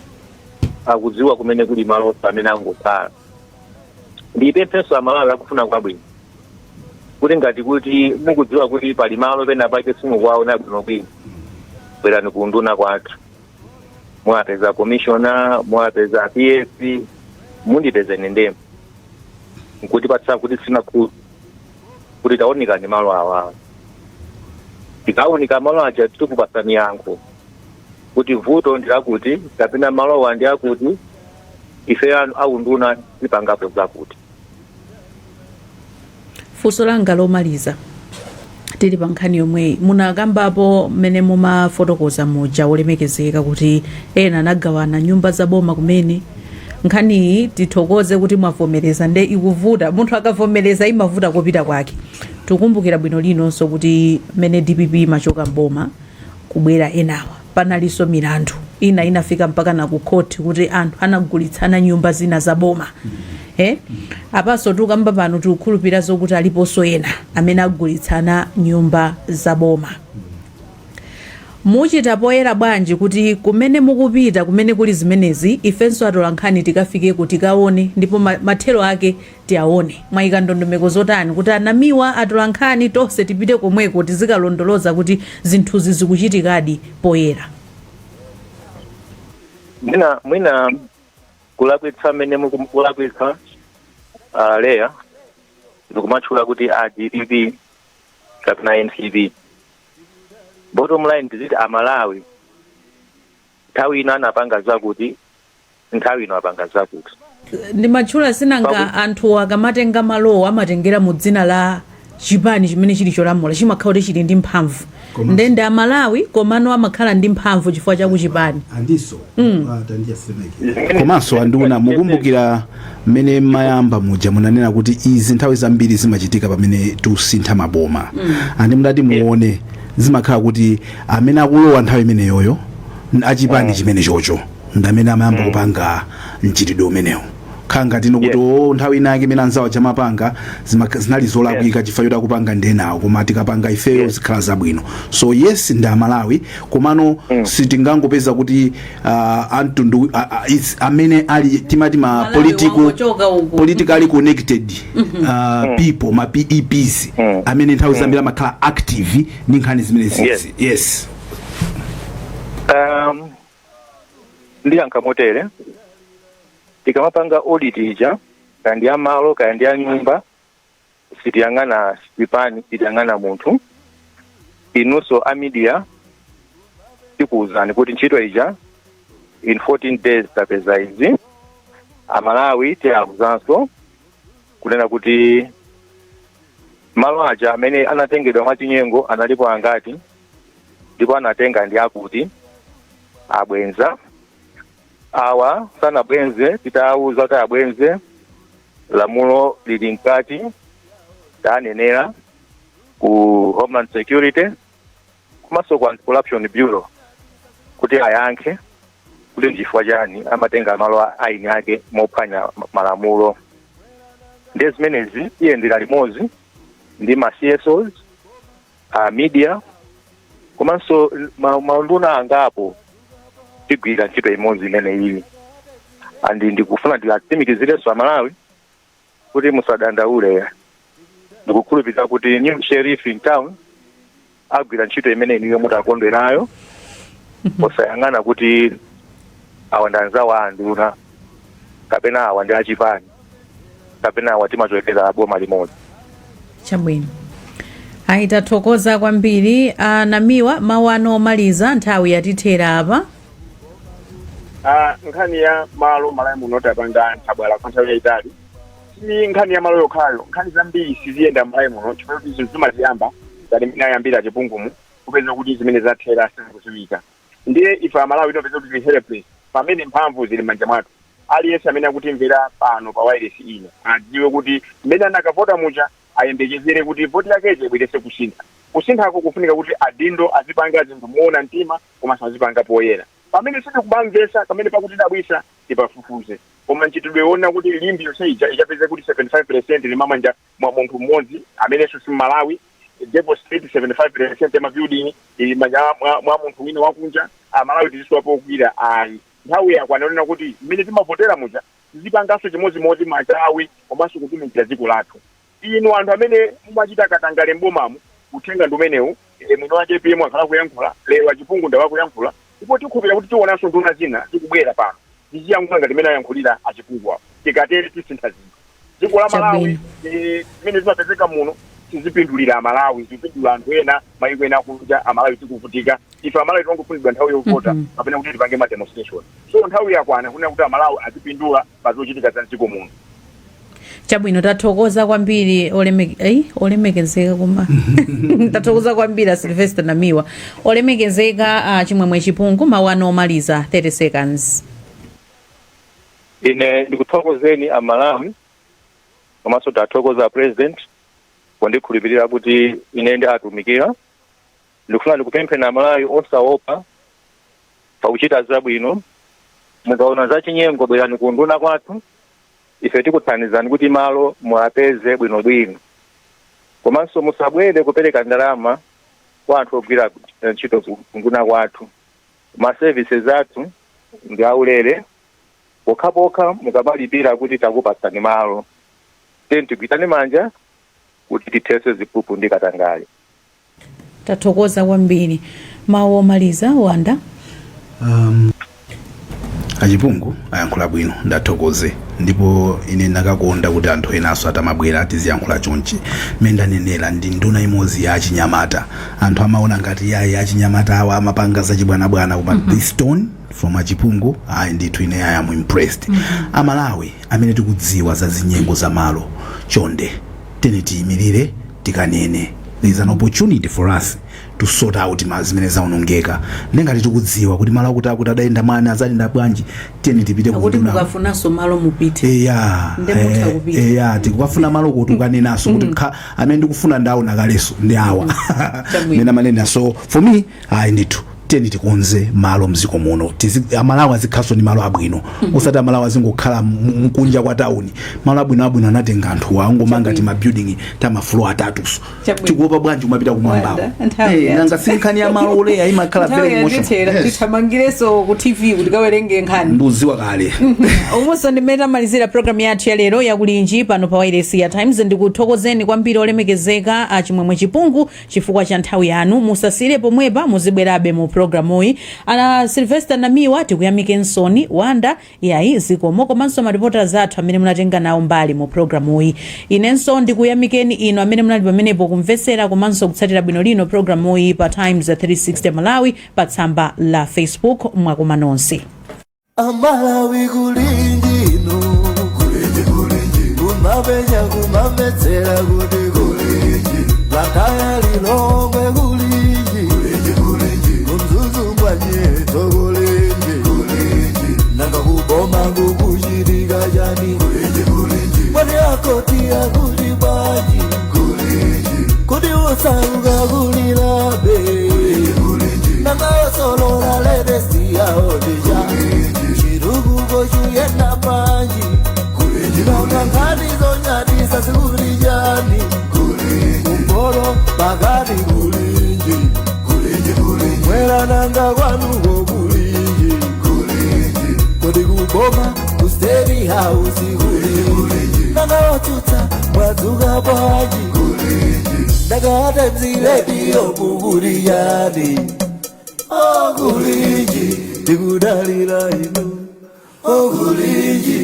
akudziwa kumene kuli malo amene angokhala. Ndipemphenso Amalawi akufuna kwabwino kuti ngati kuti mukudziwa kuti pali malo pena pake simukuwaona bwinobwino, bwerani ku nduna kwathu, mwapeza commissioner, mwapeza PS, mundipezeni ndemo nkutipatsa kuti sina khutu kuti taonikani malo awawa. Tikaunika malo aja, tikupasani yankho kuti vuto ndilakuti kapena malowa ndi akuti, ife anu aunduna tipangapo zakuti. Funso langa lomaliza, tili pa nkhani yomweyi. Munakambapo mmene mumafotokoza muja, olemekezeka, kuti ena anagawana nyumba za boma kumene. Nkhaniyi tithokoze kuti mwavomereza, nde ikuvuta. Munthu akavomereza imavuta kopita kwake. Tikukumbukira bwino linonso kuti mmene DPP imachoka mboma kubwera enawa, panalinso milandu ina inafika mpaka na ku khoti kuti anthu anagulitsana nyumba zina za boma. Apanso tikamba pano, tikukhulupirira zokuti aliponso ena amene agulitsana nyumba za boma. Muchita poyera bwanji kuti kumene mukupita, kumene kuli zimenezi, ifenso atolankhani tikafikeko, tikaone, ndipo mathero ake tiaone? Mwayika ndondomeko zotani kuti anamiwa, atolankhani tonse tipite komweko, tizikalondoloza kuti zinthuzi zikuchitikadi poyera? Mwina kulakwitsa mmene mukulakwitsa, leya, ndikumatchula kuti a DPP kapena MCP. Bottom line, tiziti Amalawi nthawi ino anapanga zakuti, nthawi ino apanga zakuti. Ndimatchula sinanga anthu akamatenga malowo amatengera mu dzina la chipani chimene chili cholamula, chimakhala kuti chili ndi mphamvu. Ndende Amalawi komano amakhala ndi mphamvu chifukwa cha kuchipani. Andiso komanso anduna, mukumbukira mmene mmayamba muja munanena kuti izi nthawi zambiri zimachitika pamene tikusintha maboma, andi mudati muone zimakhala kuti amene akulowa nthawi imeneyoyo achipani chimene chocho ndi amene amayamba kupanga mchitidwe umenewo, khala ngati no kuti o nthawi inake imene anzawo chamapanga zinali zolakwika chifukwa choti akupanga ndenawo, koma tikapanga ifeyo zikhala zabwino. So yes, ndi Amalawi, komano sitingangopeza kuti amtundu amene ali timati ma Malawi political wangochoka uku. politically connected people, ma PEPs, amene nthawi zambiri amakhala active ndi nkhani zimene zizi. Yes. Ndiyankha motere: tikamapanga audit ija, kaya ndi amalo kaya ndi anyumba, sitiyang'ana chipani, sitiyang'ana munthu. Inunso a media, tikuwuzani kuti ntchito ija in 14 days tapeza izi. Amalawi tiyawuzanso kunena kuti malo aja amene anatengedwa mwachinyengo analipo angati, ndipo anatenga ndi akuti, abwenza awa sanabwenze, titawuza kuti abwenze, lamulo lili mkati, tanenera ku Homeland Security komanso ku Anti-Corruption Bureau kuti ayankhe kuti nchifukwa chani amatenga malo aini ake mophwanya malamulo. Ndiye zimenezi tiyendera limodzi ndi ma CSOs, a media, komanso maunduna angapo, tigwira ntchito imodzi imene ili. And ndikufuna ndiatsimikizirenso Amalawi kuti musadandaule, ndikukhulupirira kuti new sheriff in town agwira ntchito imene inuyo mutakondwe nayo, posayang'ana kuti awa ndi anzawo a anduna kapena awa ndi achipani kapena awa timachokera boma limodzi. Chabwino. Ayi, tathokoza kwambiri a Namiwa. Mawu anu omaliza, nthawi yatithera apa. Ah, nkhani ya malo Malawi muno tapanga nthabwala kwa nthawi yayitali. Si nkhani ya malo yokhayo, nkhani zambiri siziyenda Malawi muno chifukwa kuti zinthu zimaziyamba ngati mmene ayambira Chipungumu, kupeza kuti zimene zathera sizikudziwika. Ndiye ife Amalawi tinopeza kuti tili helpless pamene mphamvu zili m'manja mwathu. Aliyense amene akutimvera pano pa wireless ino adziwe kuti mmene anakavota muja, ayembekezere kuti voti yakeje ibweretse kusintha. Kusinthako kufunika kuti adindo azipanga zinthu moona mtima komanso azipanga poyera. Pamene sitikubamvesa, pamene pakutidabwisa, tipafufuze. Koma mchitidwe wona kuti Limbe yonse ija ikapeze kuti 75 limamanja mwa munthu mmodzi amenenso si Mmalawi, Devil Street 75 ya mabuilding ili manja mwa munthu wina wakunja, Amalawi tizisowa pogwira. Ayi, nthawi yakwana yonena kuti mmene timavotera muja tizipanganso chimodzimodzi machawi komanso kutumikira dziko lathu. Inu anthu amene mumachita katangale m'bomamu, uthenga ndi umenewu. Mwini wake APM akhala kuyankhula lero, Achipungu ndawakuyankhula, ndipo tikhulupirira kuti tionanso nduna zina zikubwera pano ziziyankhula ngati mmene ayankhulira Achipungu awo. Tikatere tisintha zinthu. Dziko la Malawi, zimene zimapezeka muno sizipindulira Amalawi, zipindula anthu ena, mayiko ena akunja. Amalawi tikuvutika. Ife Amalawi timangofunidwa nthawi yovota kapena kuti tipange ma demonstration. So nthawi yakwana kunena kuti Amalawi azipindula pa zochitika za mdziko muno. Chabwino, tathokoza kwambiri olemekezeka, koma tathokoza kwambiri a Sylvester Namiwa. Olemekezeka Chimwemwe Chipungu, mawu anu omaliza, 30 seconds. Ine ndikuthokozeni Amalawi, komanso tathokoza President pondikhulupirira kuti ine ndi atumikira. Ndikufuna ndikupempheni Amalawi, osaopa pakuchita zabwino. Mukaona zachinyengo, bwerani ku nduna kwathu, ife tikuthandizani kuti malo muapeze bwinobwino. Komanso musabwere kupereka ndalama kwa anthu ogwira ntchito ku nduna kwathu. Ma services athu ndi aulere, pokhapokha mukamalipira kuti takupatsani malo. Tiyeni tigwirane manja kuti tithetse ziphuphu ndi katangale. Tathokoza kwambiri. Mawu omaliza, Wanda. Achipungu ayankhula bwino, ndathokoze. Ndipo ine ndakakonda kuti anthu enanso atamabwera tiziyankhula chonchi. Mmene ndanenera, ndi nduna imodzi ya achinyamata. Anthu amaona ngati yayi, achinyamata awa amapanga zachibwanabwana, koma this tone from Achipungu, ayi ndithu, ine I am impressed. Amalawi amene tikudziwa za zinyengo za malo, chonde tene tiyimirire, tikanene. There is an opportunity for us to sort out ma zimene zaonongeka. Ndengati tikudziwa kuti malo akuti akuti adayenda mwana azayenda bwanji, tiyeni tipite Akuti kunduna. mukafunanso malo mupite. Eya. Nde mutha kupita. Eya, tikukafuna malo kuti ukanenaso kuti kha amene ndikufuna ndaona kaleso ndi awa. Chabwino. Mene amanena. So for me, ayi ndithu, tiyeni tikonze malo mdziko muno. Amalawi azikhalanso ndi malo abwino, osati Amalawi azingokhala mkunja kwa tawuni. Malo abwino abwino anatenga anthu angomanga ti mabuilding ta mafloor atatuso. Tikuopa bwanji kumapita kumwambako? Wanda, nthawi yathu. Nanga si nkhani ya malo oleya imakhala Nthawi very emotional. yatithera. Yes. Tithamangireso ku TV kuti kawerenge nkhani. Nduziwa kale. Umonso ndimene tamalizira programu yathu ya lero yakulinji pano pa wailesi ya Times. Ndikuthokozeni kwambiri olemekezeka a Chimwemwe Chipungu chifukwa cha nthawi yanu. Musasire pomwepa, muzibwerabe mu programuyi. Ana Sylvester Namiwa, tikuyamikensoni. Wanda, yayi zikomo, komanso mareporters athu amene munatenga nawo mbali mu programuyi. Inenso ndikuyamikeni inu amene munali pamenepo kumvetsera komanso kutsatira bwino lino programuyi pa Times 360 Malawi pa tsamba la Facebook. Mwakoma nonse. Amalawi kulinji inu, kulinji kulinji, kumapenya kumamvetsera kuti kulinji, Blantyre, Lilongwe kulinji, kulinji kulinji, kuMzuzu kwanyeto kulinji, kulinji, nanga kuboma kukuchitika chani, kulinji kulinji, mwati akoti akuti bwanji, kulinji, kuti usauka kulilabe, kulinji kulinji, nanga osolola latest yawo ndija, chitukuko chuyenda panji, nanga nkhani zonyadisa zikuli chani, kumporo pakati kulinji, mwera nanga kwanuko kulinji, kodi kuboma ku State House kulinji, nanga otsutsa mwadzuka bwanji, nanga Times Radio kukuli chani? Okulinji, tikudalira inu, okulinji.